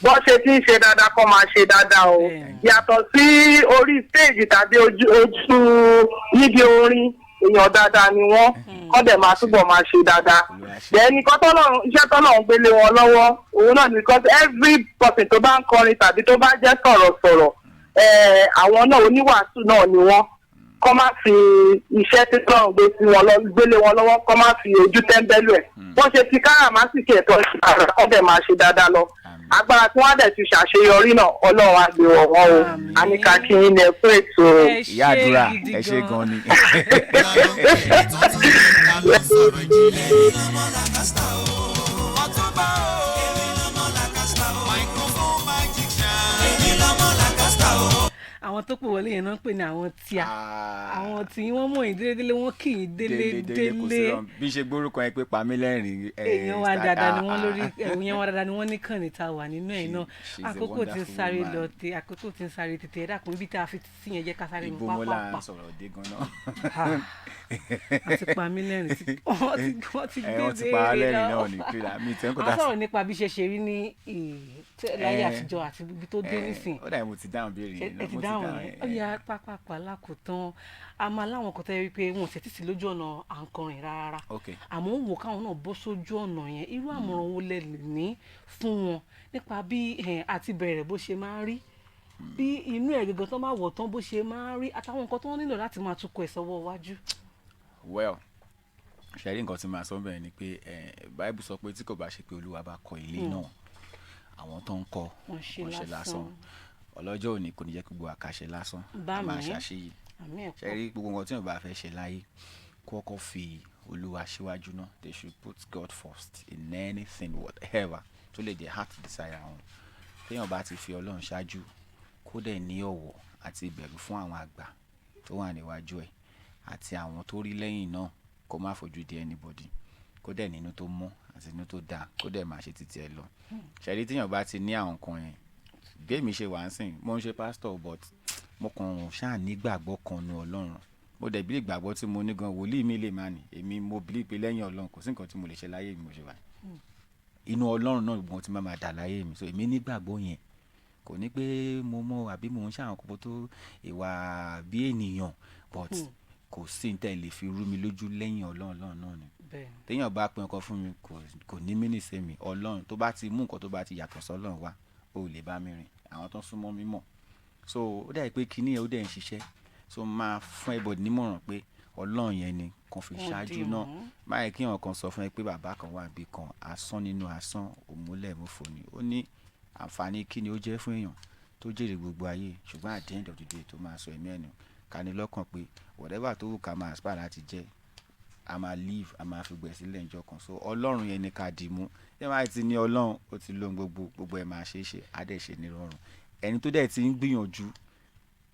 bọ́ ṣe ti ń ṣe dáadáa, kọ́ máa ṣe dáadáa o. Yàtọ̀ sí orí stage tàbí ojú ojú níbi orin, èèyàn dáadáa ni wọ́n, kọ́ dẹ̀ máa túbọ̀ máa ṣe dáadáa. Olúwa ṣe. Then nǹkan tọ́lọ́run, iṣẹ́ tọ́lọ́run gbélé wọn lọ́wọ́, òun náà ni, because every person tó bá ń kọrin tàbí tó bá jẹ́ sọ̀rọ̀sọ̀rọ̀, àwọn náà, oníwàásù náà ni wọ́n. Kọ́ má fi iṣẹ́ tí Ọlọ́run gbé sí wọn lọ gbélé wọn lọ́wọ́, kọ́ má fi ojú tẹ́ńbẹ́lú ẹ̀. Wọ́n ṣe ti káràmásìkì ẹ̀tọ́ ìṣàrà, kọ́ dẹ̀ máa ṣe dáadáa lọ. Àmín. Agbára tí wọ́n á dẹ̀ ti ṣàṣeyọrí náà, Ọlọ́run á gbé wọ̀ wọ́n o. Àmín. Àníkà kí yín ní, ẹ kú ètò. Ẹ Ìyá ṣé àdúrà, gidi ẹ ṣé gan. gan ni. Ta ló sọ̀rọ̀ ìjìnlẹ̀? Èmi lọ́mọ Lancaster o. Ọ̀túnba o. Èmi lọ́mọ Lancaster o. Microphone magic shine. Èmi lọ́mọ Lancaster o. Àwọn tó pè wọlé yẹn náà ń pè ní àwọn tíá, Ah. àwọn tí wọ́n mọ̀ yín délédélé, wọ́n kì í délé délé, kò sí délé. rọrùn bí ṣe gbórúkọ yẹn pé pamílẹ́rìn. Èèyàn wa dáadáa ni wọ́n lórí, èèyàn wa dáadáa ni wọ́n ní kàn ní ta wà nínú ẹ̀ náà. She's a Àkókò tí ń wonderful sáré woman. lọ tẹ, àkókò tí ń sáré tètè. Ẹ dákun, ibi tá a fi sí yẹn, jẹ́ ká sáré mú Ibo mo là pápápá. ń sọ̀rọ̀ dé gan-an? Àti pa mí lẹ́rìn tí wọ́n ti Ẹ gbé wọ́n ti pa á béèrè lẹ́rìn lọ. náà ní kíra mi tẹ́ ń kó A dá sí. sọ̀rọ̀ nípa bí ṣe ṣe rí ní láyé àtijọ́ àti ibi tó dé nísìn. Ó dàbí mo ti dáhùn béèrè yẹn Ẹ náà, ti mo ti dáhùn dáhùn yẹn. ẹ. Ó yá, pápápá lákòótán, a máa láwọn kan tẹ́ wípé wọn ò tẹ́tí sí lójú ọ̀nà à ń kọrin rárá, àmọ́ ó wò káwọn náà bọ́ sójú ọ̀nà yẹn. Irú àmọ̀ràn wo lẹ lè ní fún wọn nípa bí àti bẹ̀rẹ̀ bó ṣe máa ń rí, bí inú ẹ̀ gẹ́gẹ́ tó máa wọ̀ tán bó ṣe máa ń rí, àtàwọn nǹkan tó nílò láti máa tukọ̀ ẹ̀ sọ́wọ́ iwájú? Well, ṣe rí nǹkan tí màá sọ bẹ́ẹ̀ ni pé Bible sọ pé tí kò bá ṣe pé Olúwa bá kọ́ ilé náà, àwọn tó ń kọ́ wọ́n ṣe wọ́n ṣe lásán. lásán. Ọlọ́jọ́ òní kò ní jẹ́ kí gbogbo àkàṣe lásán, Bá a máa mi. ṣàṣeyìí. Àmì ẹ̀ Ṣe pọ̀. rí gbogbo nǹkan tí wọ́n bá fẹ́ ṣe láyé, kọ́kọ́ fi Olúwa síwájú náà. They should put God first in anything, whatever tó lè jẹ́ heart desire wọn. Téèyàn bá ti fi Ọlọ́run ṣáájú, kó dẹ̀ ní ọ̀wọ̀ àti ìbẹ̀rù fún àwọn àgbà tó wà níwájú ẹ̀ àti àwọn tó rí lẹ́yìn náà, kó má fojú di anybody, kó dẹ̀ nínú tó mọ́ àti inú tó dáa, kó dẹ̀ máa ṣe títí ẹ lọ. Ṣe rí téèyàn bá ti ní àwọn nǹkan yẹn, bí èmi ṣe wà ń sìn, mo ń ṣe pastor, but mo kàn ṣáà nígbàgbọ́ kan nu Ọlọ́run. Mo dẹ̀ bí ìgbàgbọ́ tí mo ní gan, wòlíì mi lè má ní. Èmi mo believe pé lẹ́yìn Ọlọ́run, kò sí nǹkan tí mo lè ṣe láyé mi. Mo ṣe wà, inú Ọlọ́run náà gbọ́n tí máa dà láyé mi. So èmi nígbàgbọ́ yẹn, kò ní pé mo mọ àbí mo ń ṣàwọn kókó tó ìwà bí ènìyàn, but kò sí ní tẹ́ lè fi rú mi lójú lẹ́yìn Ọlọ́run. Ọlọ́run náà ni. Téèyàn bá pín ọkọ fún mi, kò ní mí nìṣe mi. Ọlọ́run tó bá ti mú nǹkan tó bá ti yàtọ̀ sọ́lọ́run wá, ó lè bá mi rìn. Àwọn tó ń súnmọ́ mi mọ̀. So ó dẹ̀ pé kíní yẹn, ó dẹ̀ ń ṣiṣẹ́. So máa fún everybody nímọ̀ràn pé Ọlọ́run yẹn ni kàn fi Wọ́n ṣáájú dì náà. mú. Báyìí kí èèyàn kan sọ fún ẹ pé bàbá kan wà níbì kan, asán nínú asán, òmùlẹ̀ mọ́fò ni. Ó ní àǹfààní kí ni ó jẹ́ fún èèyàn tó jèrè gbogbo ayé, ṣùgbọ́n at the end of the day, tó máa sọ ẹ̀mí ẹ̀ nù? Ká ní lọ́kàn pé whatever tó wù ká máa aspire láti jẹ́, a máa live, a máa fi gbẹ̀ sílẹ̀ níjọ́ kan. So Ọlọ́run yẹn ni ká dì mú. Tí wọ́n bá ti ní Ọlọ́run, ó ti lóhun gbogbo, gbogbo ẹ̀ máa ṣe é ṣe, á dẹ̀ ṣe ní rọrùn. Ẹni tó dẹ̀ ti ń gbìyànjú,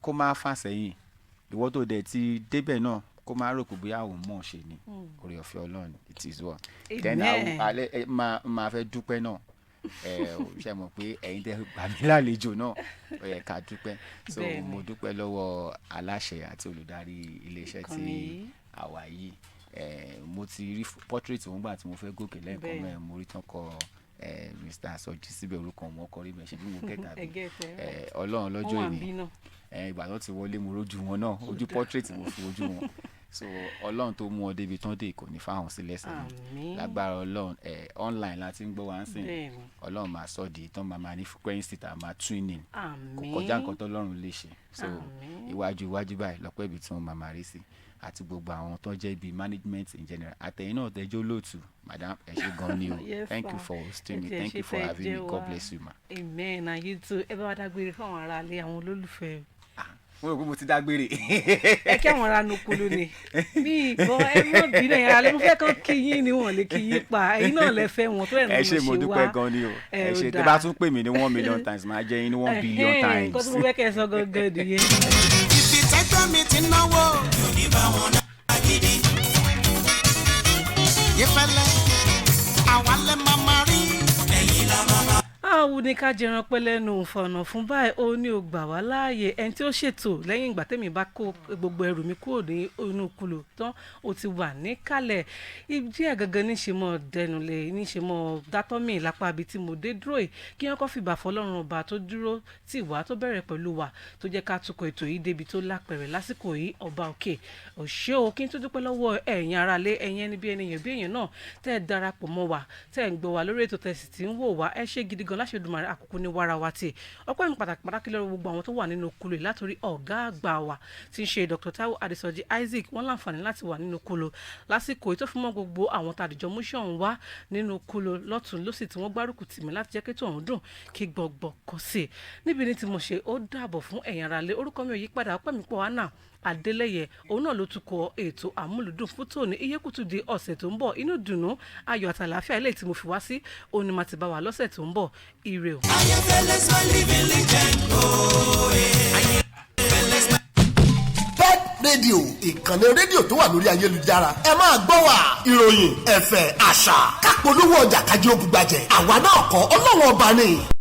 kó má fà sẹ́yìn. Ìwọ tó dẹ̀ ti débẹ̀ náà, kó má rò pé bóyá òun mọ̀ ṣe ni. Oore ọ̀fẹ́ Ọlọ́run, it is well. Then Amen. Alẹ́ ẹ máa fẹ́ dúpẹ́ náà. Ẹ ò ṣe mọ̀ pé ẹ̀yin tẹ́ gbà mí lálejò náà, ó yẹ ká dúpẹ́. So mo dúpẹ́ lọ́wọ́ aláṣẹ àti olùdarí ilé iṣẹ́ tí Ìkànnì yìí. àwa yìí. Mo ti rí portrait òun gbà tí mo fẹ́ gòkè lẹ́ẹ̀kan mẹ́rin, mo rí tán kọ Mr. Sọjí síbẹ̀, orúkọ wọn kọ rí bẹ́ẹ̀, ṣe bí mo kẹta Ẹ bí. get ẹ, right. Ọlọ́run lọ́jọ́ Wọ́n wà òní. níbí náà. Ìgbà tó ti wọlé, mo rójú wọn náà, ojú portrait mo fi ojú wọn. So Ọlọ́run tó mú ọ débi tán dé, kò ní fáwọn sílẹ̀ sẹ́yìn. Àmín. Lágbára Ọlọ́run, online la ti ń gbọ́ wá ń sìn. Ọlọ́run máa sọ di tán, máa ní frequency tá a máa tune in. Kò Àmín. kọjá nǹkan tọ́lọ́run lè ṣe. So Àmín. iwájú iwájú báyìí lọ́pẹ́ ibi tí wọ́n máa rí sí, àti gbogbo àwọn tó jẹ́ bíi management in general, àtẹ̀yìn náà tẹ́jọ́ lóòtù, madam, ẹ ṣé gan ni o. Yes, Thank you sir. for hosting me. Ẹ tiẹ̀ Thank ṣe you for tẹ́ having jẹ́ me. God wá. bless you, ma. Amen, and you too. Ẹ bá wa dágbére fún àwọn aráalé, àwọn olólùfẹ́. Mo rò pé mo ti dágbére. Ẹ kí àwọn ará nukulu ni mi ìgbọ́, ẹ mọ̀ bínú, ẹ̀yin aráalé. Mo fẹ́ kàn kí yín ni, wọ́n lè kí yín pa. Ẹ̀yin náà lẹ fẹ́ wọn tó ẹ̀ náà. Ẹ ṣé, mo ṣe dúpẹ́ wá. gan ni o. Ẹ Ẹ ó ṣé. Tẹ́ dáa. bá tún pè mí ní 1 million times, máa jẹ́ yín ní 1 billion Ẹ̀hẹ́n, times. nǹkan tí mo fẹ́ kẹ́ ẹ sọ gangan nìyẹn. Ibi tẹ́gbẹ́ mi ti náwó. Mi ò ní bá wọn ná gidi. Yẹ́fẹ́lẹ́, àwa lẹ máa máa rí. Ẹ̀yin la máa máa. Àwọn ní ká jẹran pẹ́ lẹ́nu fọ̀nà fún báyìí, ó ní ò gbà wá láàyè. Ẹni tí ó ṣètò lẹ́yìn ìgbà tẹ́mi bá kó gbogbo ẹrù mi kúrò ní inú kulò tán, ó ti wà níkàlẹ̀ ìdí ẹ̀ gangan ní ṣe mọ́ dẹnulẹ̀, ní ṣe mọ́ dátọ́mì lápá ibi tí mo dé dúró yìí, kí wọ́n kọ́ fìbà fọlọ́run ọba tó dúró tì wá, tó bẹ̀rẹ̀ pẹ̀lú wa, tó jẹ́ ká tukọ̀ ètò yìí débi tó lápẹ̀rẹ̀ lásìkò yìí. Ọba òkè òṣè o. Kí n tó dúpẹ́ lọ́wọ́ ẹ̀yin aráalé, ẹ̀yin ẹni bí ẹni yẹn bí èèyàn náà tẹ́ ẹ darapọ̀ mọ́ wa, tẹ́ ẹ ń gbọ́ wa lórí ètò, tẹ́ ẹ sì ti ń wò wá, ẹ ṣé gidi gan láṣẹ. Láṣẹ Èdùmàrè, àkókò ní wàrà wa tì. Ọpẹ́ mi pàtàkì pàtàkì lọ́wọ́ gbogbo àwọn tó wà nínú kulu yìí, látòrí ọ̀gá àgbà wa tí ń ṣe Dr. Taiwo Adesoji Isaac. Wọ́n láǹfààní láti wà nínú kulu lásìkò èyí tó fi mọ́ gbogbo àwọn tàdíjọ́ múṣẹ́ ọ̀hún wá nínú kulu lọ́tún lọ́sì tí wọ́n gbárùkù tì mí láti jẹ́ kí ètò ọ̀hún dùn kí gbọ̀ngbọ̀n kọ sí i. Níbi ní tí mo ṣe ó dàbọ̀ fún ẹ̀yin ará lé. Orúkọ mi ò yí padà, ọpẹ́ mi pọ̀. Anna Adeleye, òun náà ló tukọ̀ ètò Àmúlùdùn fún tòní. Iyekutu di ọ̀sẹ̀ tó ń bọ̀. Inú dùnú, ayọ̀ àtàlàáfíà ilé tí mo fi wá sí òun ni màá ti bá wa lọ́sẹ̀ tó ń bọ̀. Ire o. Ayéfẹ́lẹ́ smile living legend. Oh, yeah. Pep Radio, ìkànnì rédíò tó wà lórí ayélujára. Ẹ máa gbọ́ wa, ìròyìn, ẹ̀fẹ̀, àṣà, kápolówó ọjà, kájí ó bugbàjẹ́. Àwa náà kọ́, Ọlọ́wọ́n Ọba ni.